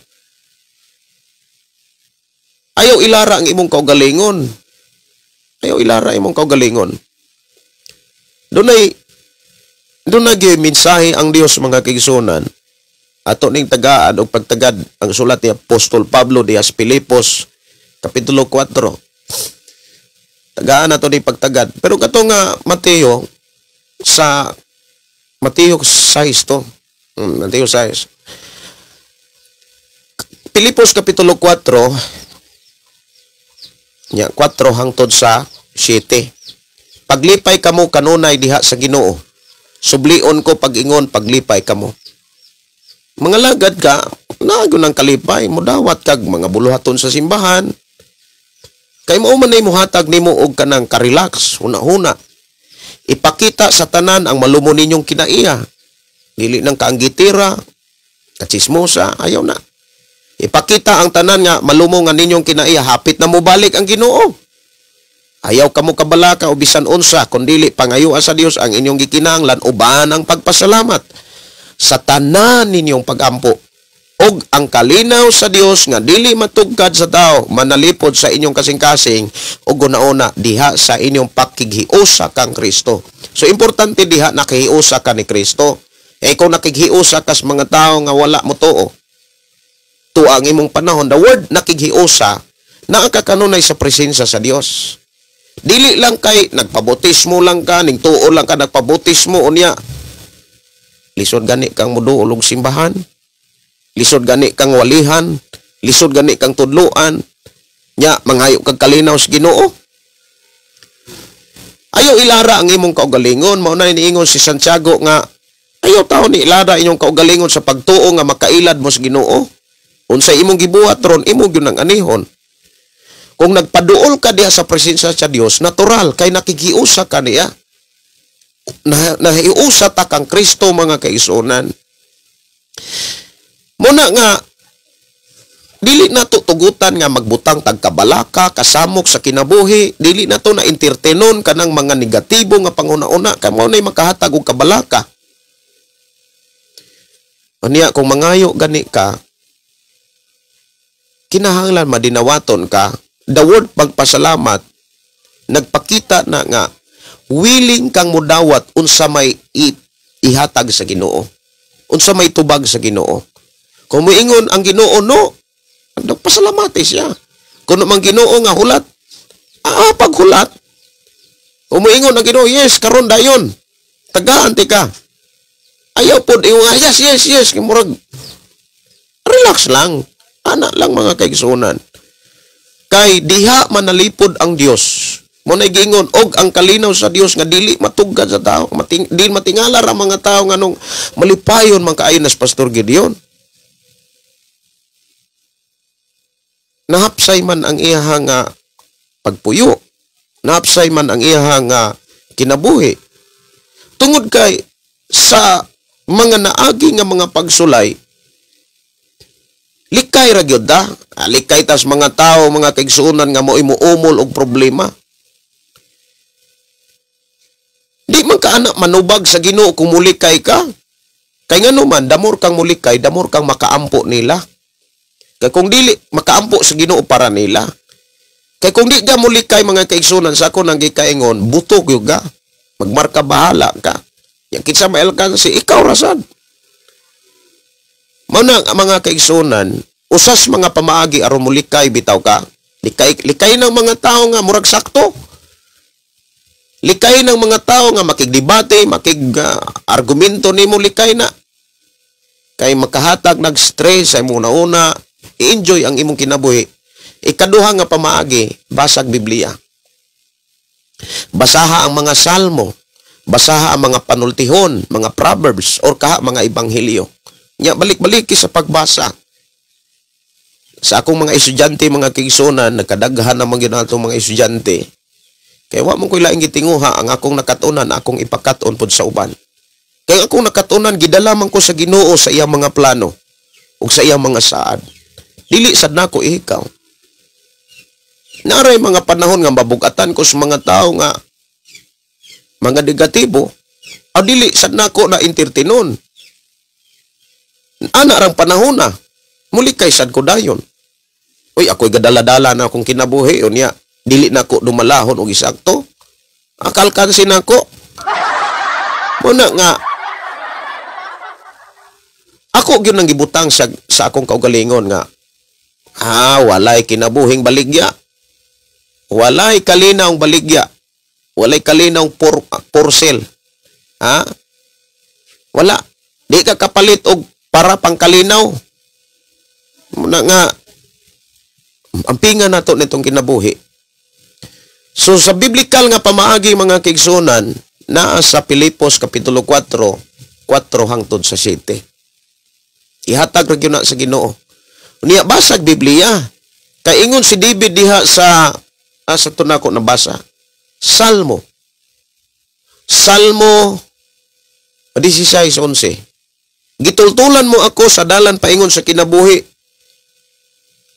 Ayaw ilara ang imong kaugalingon. Ayaw ilara imong kaugalingon. Doon na mensahe ang Dios mga kaigsunan. Ato ning tagaan og pagtagad ang sulat ni Apostol Pablo diha sa Filipos kapitulo 4. Tagaan ato ni pagtagad. Pero kato nga Mateo sa Mateo 6 to. Mateo 6. Filipos kapitulo 4 nya 4 hangtod sa 7. Paglipay kamo kanunay diha sa Ginoo. Sublion ko pag-ingon paglipay kamo. Mga lagad ka, naago ng kalipay, mudawat kag mga buluhaton sa simbahan. Kay mao man ay muhatag nimo og kanang karelax, huna-huna. Ipakita sa tanan ang malumo ninyong kinaiya. Dili nang kaanggitira, kachismosa, ayaw na. Ipakita ang tanan nga malumo nga ninyong kinaiya, hapit na mobalik ang Ginoo. Ayaw kamo kabalaka o bisan unsa, kundili pangayua sa Dios ang inyong gikinahanglan uban ang pagpasalamat sa tanan ninyong pagampo. Og ang kalinaw sa Dios nga dili matugkad sa tao, manalipod sa inyong kasing-kasing og una-una diha sa inyong pakighiusa kang Kristo. So importante diha nakihiusa ka ni Kristo. E kung nakighiusa kas mga tao nga wala mo tuo, tuwa ang imong panahon. The word nakighiusa naa ka kanunay sa presensya sa Dios. Dili lang kay nagpabotismo lang ka, ning tuo lang ka nagpabotismo unya. Lisod gani kang muduol og simbahan. Lisod gani kang walihan, lisod gani kang tudloan. Nya mangayo kag kalinaw sa Ginoo. Ayaw ilara ang imong kaugalingon, mao na niingon si Santiago nga ayaw taon ni ilara inyong kaugalingon sa pagtuo nga makailad mo sa Ginoo. Unsay imong gibuhat ron, imo gyud ang anihon. Kung nagpaduol ka diha sa presensya sa Dios, natural kay nakikiusa ka niya. Nahiusa ta kang Kristo mga kaisunan. Muna nga dili na to tugutan nga magbutang tagkabalaka, kasamok sa kinabuhi, dili na to na entertainon kanang mga negatibo nga panghuna-una, kay mao nay makahatag og kabalaka. Unya kung mangayo gani ka, kinahanglan madinawaton ka. The word pagpasalamat nagpakita na nga willing kang mudawat unsa may ihatag sa Ginoo, unsa may tubag sa Ginoo. Kung moingon ang Ginoo no, nagpasalamati siya. Kung mang Ginoo nga hulat, paghulat. Kung moingon ang Ginoo yes, karon dayon, tagaan ti ka. Ayaw pod ingon nga yes yes yes, murag relax lang. Ana lang mga kaigsuonan. Kay diha manalipod ang Dios. Mo nay giingon og ang kalinaw sa Dios nga dili matugkad sa tao, dili matingala ra mga tao nganong malipayon man kaayo nas Pastor Gideon. Nahapsay man ang iya nga pagpuyo, nahapsay man ang iya nga kinabuhi. Tungod kay sa mga naagi nga mga pagsulay, likay ra gyud da. Likay tas mga tao, mga kaigsuonan nga mo'y muumol og problema. Di man ka anak manubag sa Ginoo kung mulikay ka. Kay ngano man, damor kang mulikay, damor kang makaampo nila. Kay kung dili makaampo sa Ginoo para nila. Kay kung di ka mulikay mga kaigsuonan, sa ako nang gikaingon, buto gyud ka. Magmarka bahala ka. Yang kinsa maelkansi, ikaw rasad. Mao na ang mga kaigsuonan, usas mga pamaagi aron mulikay bitaw ka. Likay, likay ng mga tao nga murag sakto. Likay ng mga tao nga makigdebate, makig argumento nimo, likay na. Kay makahatag nag-stress ay muna-una. I-enjoy ang imong kinabuhi. Ikaduha nga pamaagi, basag Biblia. Basaha ang mga salmo, basaha ang mga panultihon, mga proverbs, or kaha mga ebanghelyo. Nya balik-baliki sa pagbasa. Sa akong mga estudyante, mga kaigsuonan, nagkadaghan naman gyud atong mga estudyante. Kaya wa mo ko'y laing gitinguha, ang akong nakatunan, akong ipakaton pod sa uban. Kaya akong nakatunan, gidala man ko sa Ginoo sa iyang mga plano ug sa iyang mga saad. Dili sad nako ihikaw. Naray mga panahon nga mabugatan ko sa mga tao nga mga negatibo, aw dili sad nako na entertainon. Ana rang panahon na, muli kay sad ko dayon. Uy, ako'y gadala-dala na akong kinabuhi, unya, dili na ko dumalahon og isakto. Akalkansin nako. Muna nga, ako gyud nang gibutang sa akong kaugalingon nga, walay kinabuhing baligya. Walay kalinawng baligya. Walay kalinawng porcel. Ha? Wala. Di ka kapalit og para pangkalinaw. Muna nga, ampinga nato nitong kinabuhi. So sa biblical nga pamaagi mga kaigsuonan, naa sa Pilipos Kapitulo 4, 4 hangtod sa 7. Ihatag ra gyud na sa Ginoo. Unya basag Biblia. Kay ingon si David diha sa sa tunako nabasa. Salmo. Salmo 16:11. Gitultulan mo ako sa dalan paingon sa kinabuhi.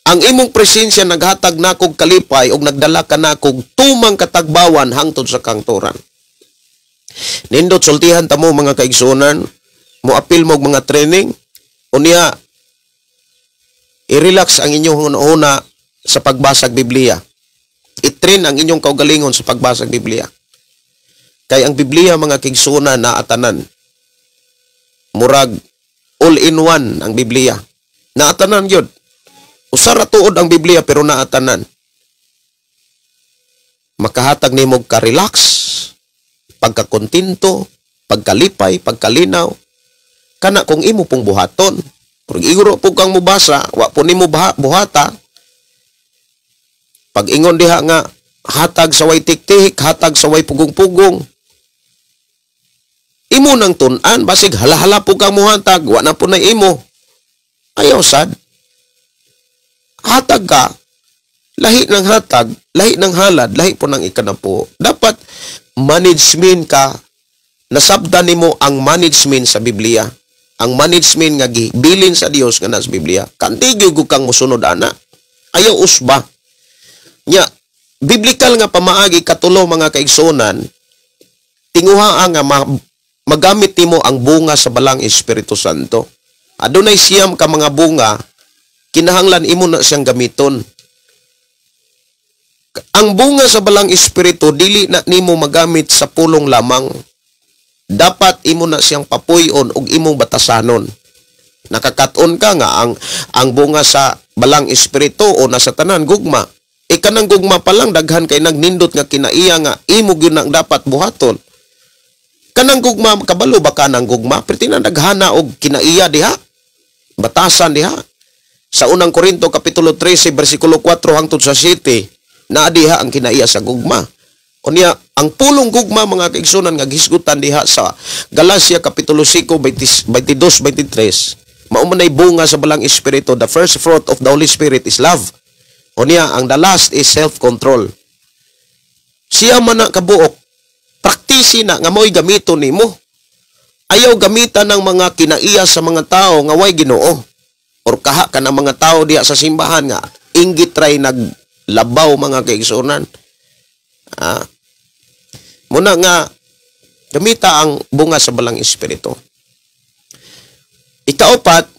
Ang imong presensya naghatag nakog kalipay og nagdala ka nakog tumang katagbawan hangtod sa kangturan. Nindot sultihan ta mo mga kaigsuonan, moapil mo og mga training, unya i-relax ang inyong hunahuna sa pagbasag Biblia. I-train ang inyong kaugalingon sa pagbasag Biblia. Kay ang Biblia mga kaigsuonan naatanan. Murag all in one ang Biblia. Naatanan gyud. Usa ra tuod ang Biblia pero naatanan. Makahatag nimo ka-relax, pagkakontento, pagkalipay, pagkalinaw. Kana kung imo pong buhaton. Pero iguro po kang mubasa, wa po nimo buhata. Pag ingon diha nga hatag sa way tiktihik, hatag sa way pugong-pugong. Imo nang tun-an, basig halahala po kang muhatag, wa na po na imo. Ayaw sad. Hatag ka, lahi ng hatag, lahi ng halad, lahi po ng ikanapo. Dapat management ka, nasabdan nimo ang management sa Biblia. Ang management nga gibilin sa Dios nga nasa Biblia. Kantigyo gud kang mosunod ana. Ayaw usba. Nya, biblical nga pamaagi katulo mga kaigsuonan, tinguha nga magamit nimo ang bunga sa balang Espiritu Santo. Adunay siyam ka mga bunga, kinahanglan imo na siyang gamiton. Ang bunga sa balang Espiritu dili na nimo magamit sa pulong lamang. Dapat imo na siyang papuy-on ug imong batasanon. Nakakaton ka nga ang bunga sa balang Espiritu o nasa tanan gugma. Ikanang gugma pa lang daghan kay nagnindot nga kinaiya nga imo gyud nang dapat buhaton. Kanang gugma kabalo ba ka nang gugma? Pero tinadaghana og kinaiya diha. Batasan diha. Sa unang Korinto kapitulo 13 bersikulo 4 hangtod sa 7, naa diha ang kinaiya sa gugma. Unya ang pulong gugma mga kaigsunan nga gisgutan diha sa Galacia kapitulo 5 22-23, mao man ay bunga sa balang Espiritu. The first fruit of the Holy Spirit is love. Unya ang the last is self-control. Siya man na kabuok, praktisi na nga mo'y gamiton nimo. Ayaw gamitan ng mga kinaiya sa mga tao nga way Ginoo. Or kaha ka ng mga tao diha sa simbahan nga inggit try naglabaw mga kaigsunan. Muna nga gamita ang bunga sa balang Espiritu. Ikaupat,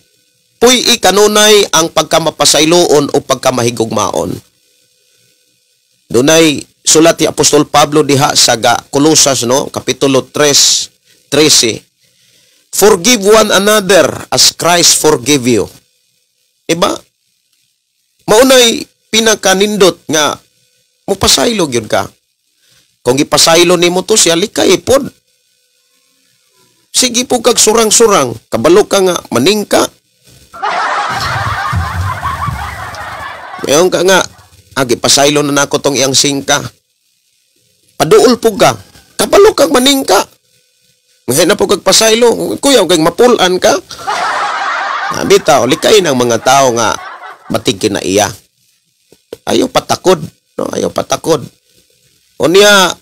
puy-i kanunay ang pagkamapasayloon o pagkamahigugmaon. Dunay sulat ni Apostol Pablo diha sa Colosas, no, kapitulo 3:13. Forgive one another as Christ forgive you. Diba? Maunay pinakanindot nga mupasaylo gyud ka. Kung gipasaylo nimo to siya, likay pod. Sige po kag surang-surang, kabalo ka nga maningka. Mayon ka nga, agi pasaylo na nako tong iyang singka. Paduol po ka. Kabalo kang maningka. Ngayon na po kag pasaylo. Kuya, kag mapulan ka. Bitaw, likay ng mga tao nga batig na iya. Ayaw patakod. No? Ayaw patakod. O niya,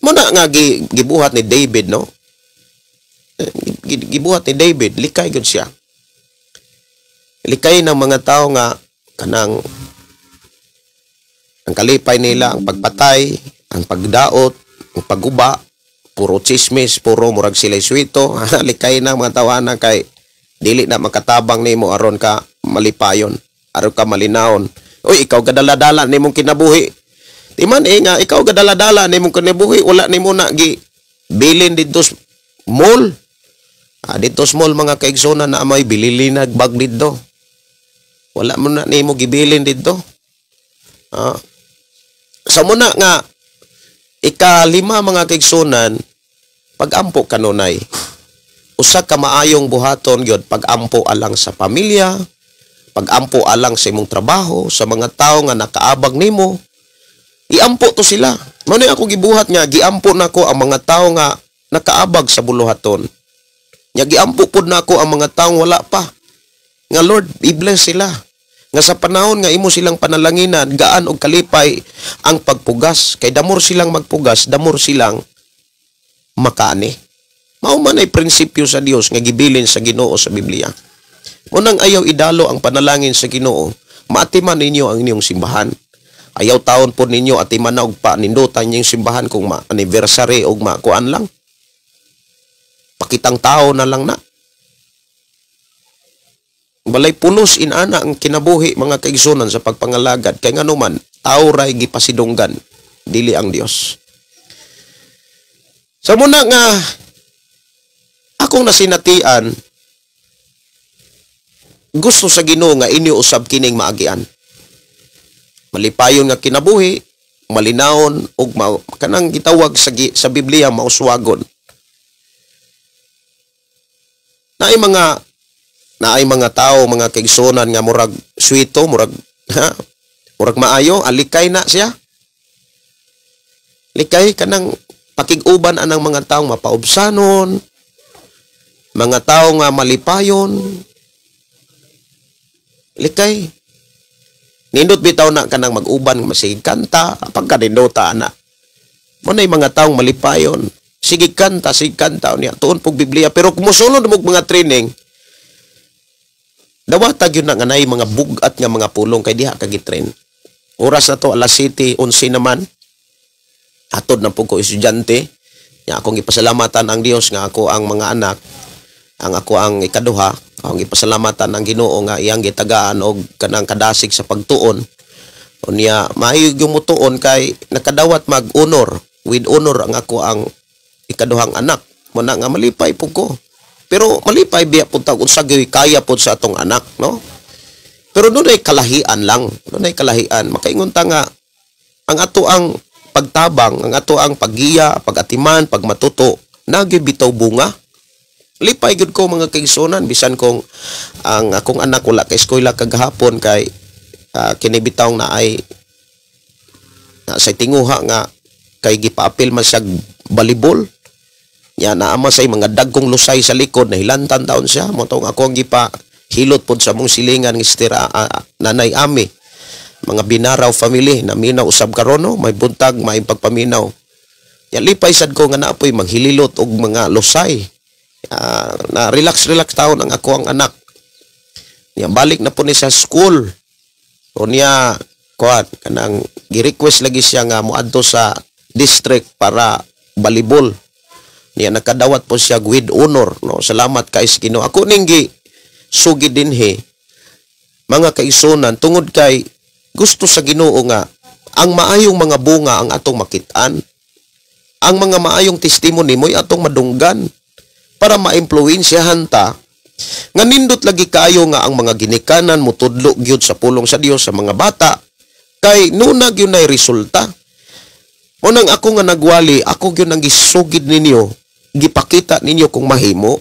muna nga gibuhat ni David, no? Gibuhat ni David, likay gud siya. Likay ng mga tao nga kanang ang kalipay nila, ang pagpatay, ang pagdaot, ang pagguba, puro chismis, puro murag sila'y swito. Likay na mga tawana kay dili na makatabang nimo aron ka malipayon, aron ka malinawon. Uy, ikaw gadala-dala nimong kinabuhi. Di man nga ikaw gadala-dala nimong kinabuhi, wala nimo na gi bilin didto mall. Didto mall mga kaigsonan na may bililinag bag didto. Wala mo na nimo gibilin didto. Sa muna nga ikalima mga kaigsonan, pagampo kanunay. Usa ka maayong buhaton gyud pagampo alang sa pamilya, pagampo alang sa imong trabaho, sa mga tawo nga nakaabag nimo. Iampo to sila. Mao ni ako gibuhat nga giampo nako ang mga tawo nga nakaabag sa buluhaton. Nya giampo pud nako ang mga tawo wala pa. Nga Lord, i-bless sila. Nga sa panahon nga imo silang panalanginan, gaan og kalipay ang pagpugas. Kay damor silang magpugas, damor silang makaani. Mao man ay prinsipyo sa Dios nga gibilin sa Ginoo sa Biblia. Unang ayaw idalo ang panalangin sa Ginoo, maatiman ninyo ang inyong simbahan. Ayaw taon po ninyo atiman na og panindutan niyong simbahan kung ma-anniversary og makuan lang. Pakitang tao na lang na. Balay pulos inana ang kinabuhi mga kaigsunan sa pagpangalagad. Kay nganuman, tao ray gipasidunggan, dili ang Dios. Sa muna nga akong nasinatian, gusto sa Ginoo nga inyo usab kining maagian. Malipayon nga kinabuhi, malinawon ug kanang gitawag sa Biblia mauswagon. Naay mga tao, mga kaigsunan nga murag swito, murag murag maayo, alikay na siya. Likay kanang pakig-uban anang mga taong mapaubsanon, mga tao nga malipayon. Likay. Nindot bitaw na kanang mag-uban, masige kanta, pagkanindota na. Muna'y mga taong malipayon. Sige kanta niya. Tuon pog Biblia. Pero kung musulod mo mga training, dawatag yun na nga na'y mga bugat nga mga pulong kay diha kagitrain. Oras na to, alas 7:11 naman. Atod na po ko estudyante. Nga akong ipasalamatan ang Dios nga ako ang mga anak, ang ako ang ikaduha, akong ipasalamatan ang Ginoo nga iyang gitagaan og kanang kadasig sa pagtuon. Unya maayo gyud motuon kay nakadawat mag-honor, with honor ang ako ang ikaduhang anak. Muna nga malipay po ko. Pero malipay biya pud ta unsa gyud kaya pud sa atong anak, no? Pero dunay kalahian lang, dunay kalahian. Makaingon ta nga ang ato ang pagtabang, ang ato ang paggiya, pagatiman, pagmatuto, nagibitaw bunga. Lipay gyud ko mga kaigsunan, bisan kung ang akong anak wala kay eskwela kagahapon kay kinibitaw na ay na sa tinguha nga kay gipaapil man siya balibol. Nya naama say mga dagkong lusay sa likod nahilantan taon siya. Mo tong ako ang gipahilot pod sa mong silingan ng istira Nanay Ami. Mga Binaraw family naminaw usab karon, no? May buntag, may pagpaminaw. Nya lipay sad ko nga naapoy maghililot og mga lusay. Na relax relax taon ang ako ang anak. Nya balik na po ni sa school. O niya kuan kanang gi-request lagi siya nga moadto sa district para balibol. Niya nakadawat po siya with honor, no? Salamat kay sa Ginoo. Ako ning gi sugid dinhi mga kaigsunan tungod kay gusto sa Ginoo nga ang maayong mga bunga ang atong makit-an. Ang mga maayong testimony mo'y atong madunggan para maimpluwensyahan ta nga nindot lagi kayo nga ang mga ginikanan motudlo gyud sa pulong sa Dios sa mga bata kay nuna gyud nay resulta. Unang ako nga nagwali, ako gyud ang gisugid ninyo, gipakita ninyo kung mahimo.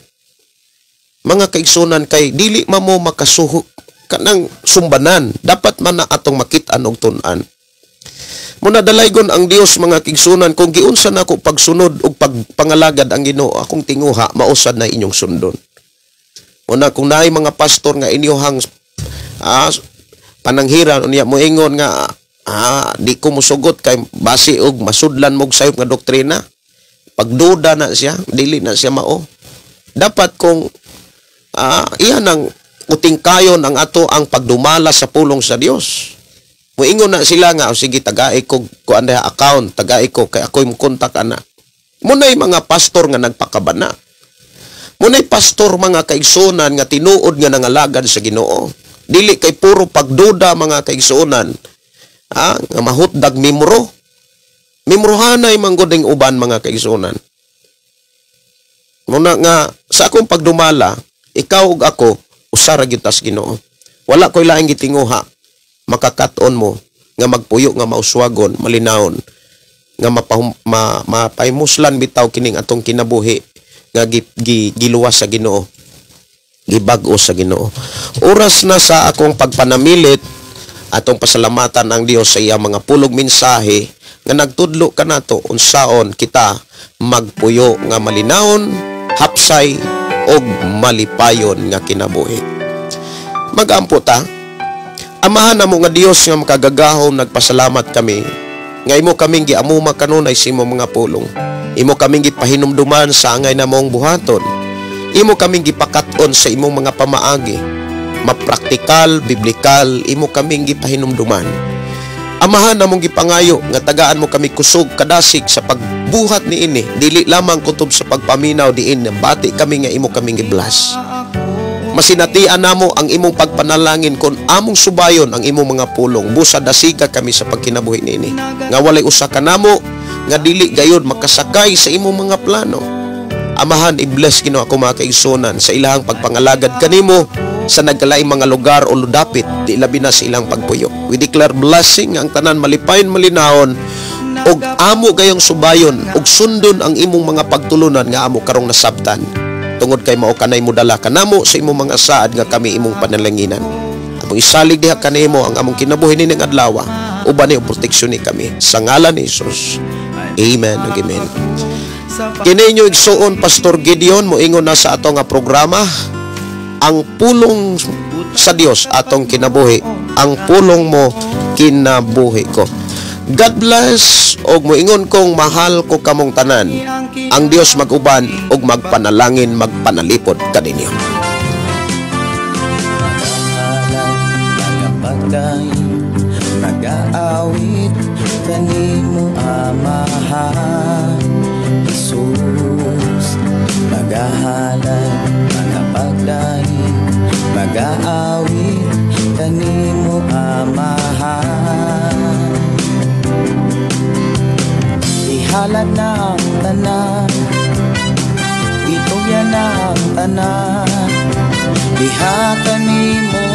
Mga kaigsunan kay dili man mo makasuho, Kanang sumbanan, dapat man na atong makit-an og tun-an. Muna dalaygon ang Dios, mga kaigsuonan, kung giunsa nako pagsunod og pagpangalagad ang Ginoo, akong tinguha mausad na inyong sundon. Muna kung naay mga pastor nga inyohang pananghiran unya moingon nga di ko musugot kay basi og masudlan mo og sayop nga doktrina, pagduda na siya, dili na siya mao. Dapat kung iyan ang uting kayon ang ato ang pagdumala sa pulong sa Dios. Muingon na sila nga, "Oh, sige, tagai ko kuan diha account, tagai ko kay ako'y mo kontak ana." Munay mga pastor nga nagpakabana. Munay pastor, mga kaigsuonan, nga tinuod nga nangalagad sa Ginoo. Dili kay puro pagduda, mga kaigsuonan. Nga mahutdag mimro. Mimrohanay manggod ning uban, mga kaigsuonan. Muna nga sa akong pagdumala, ikaw ug ako usa ra gyud tas Ginoo. Wala ko'y laing gitinguha, makakat-on mo nga magpuyo nga mauswagon, malinawon, nga mapahimuslan bitaw kining atong kinabuhi nga giluwas sa Ginoo, gibag-o sa Ginoo. Oras na sa akong pagpanamilit. Atong pasalamatan ang Dios sa iyang mga pulong, mensahe nga nagtudlo kanato unsaon kita magpuyo nga malinawon, hapsay og malipayon nga kinabuhi. Magampo ta. Amahan namo nga Dios nga makagagahom, nagpasalamat kami nga imo kaming giamuma kanunay sa imong mga pulong. Imo kaming gipahinumduman sa angay namong buhaton. Imo kaming gipakat-on sa imong mga pamaagi. Mapraktikal, biblikal, imo kaming gipahinumduman. Amahan, namong gipangayo nga tagaan mo kami kusog, kadasig sa pagbuhat niini, dili lamang kutob sa pagpaminaw diin bati kami nga imo kaming gi-bless. Masinatian namo ang imong pagpanalangin kon among subayon ang imong mga pulong. Busa dasiga kami sa pagkinabuhi niini. Nga walay usa ka namo nga dili gayod makasakay sa imong mga plano. Amahan, i-bless, Ginoo, ako mga kaigsuonan sa ilahang pagpangalagad kanimo sa nagkalaing mga lugar o ludapit, di labi na sa ilang pagpuyo. We declare blessing ang tanan malipayon, malinahon og amo gayong subayon og sundon ang imong mga pagtulunan nga amo karong nasabtan. Tungod kay mao kanay modala kanamo sa imong mga saad nga kami imong panalanginan. Among isalig diha kanimo ang among kinabuhi nining adlaw, uban ni proteksyon ni kami sa ngalan ni Jesus. Amen ug amen. Kini inyo igsuon, Pastor Gideon, moingon na sa ato nga programa, ang pulong sa Dios atong kinabuhi, ang pulong mo kinabuhi ko. God bless og moingon kong mahal ko kamong tanan. Ang Dios mag-uban og magpanalangin, magpanalipod kaninyo. Nagapagdaig, nagaawit kanimo, Amahan Jesus. Magahalay, magapagdaig, magaawit kanimo, Amahan. Ihalad na ang tanan, itugyan na ang tanan, diha kanimo.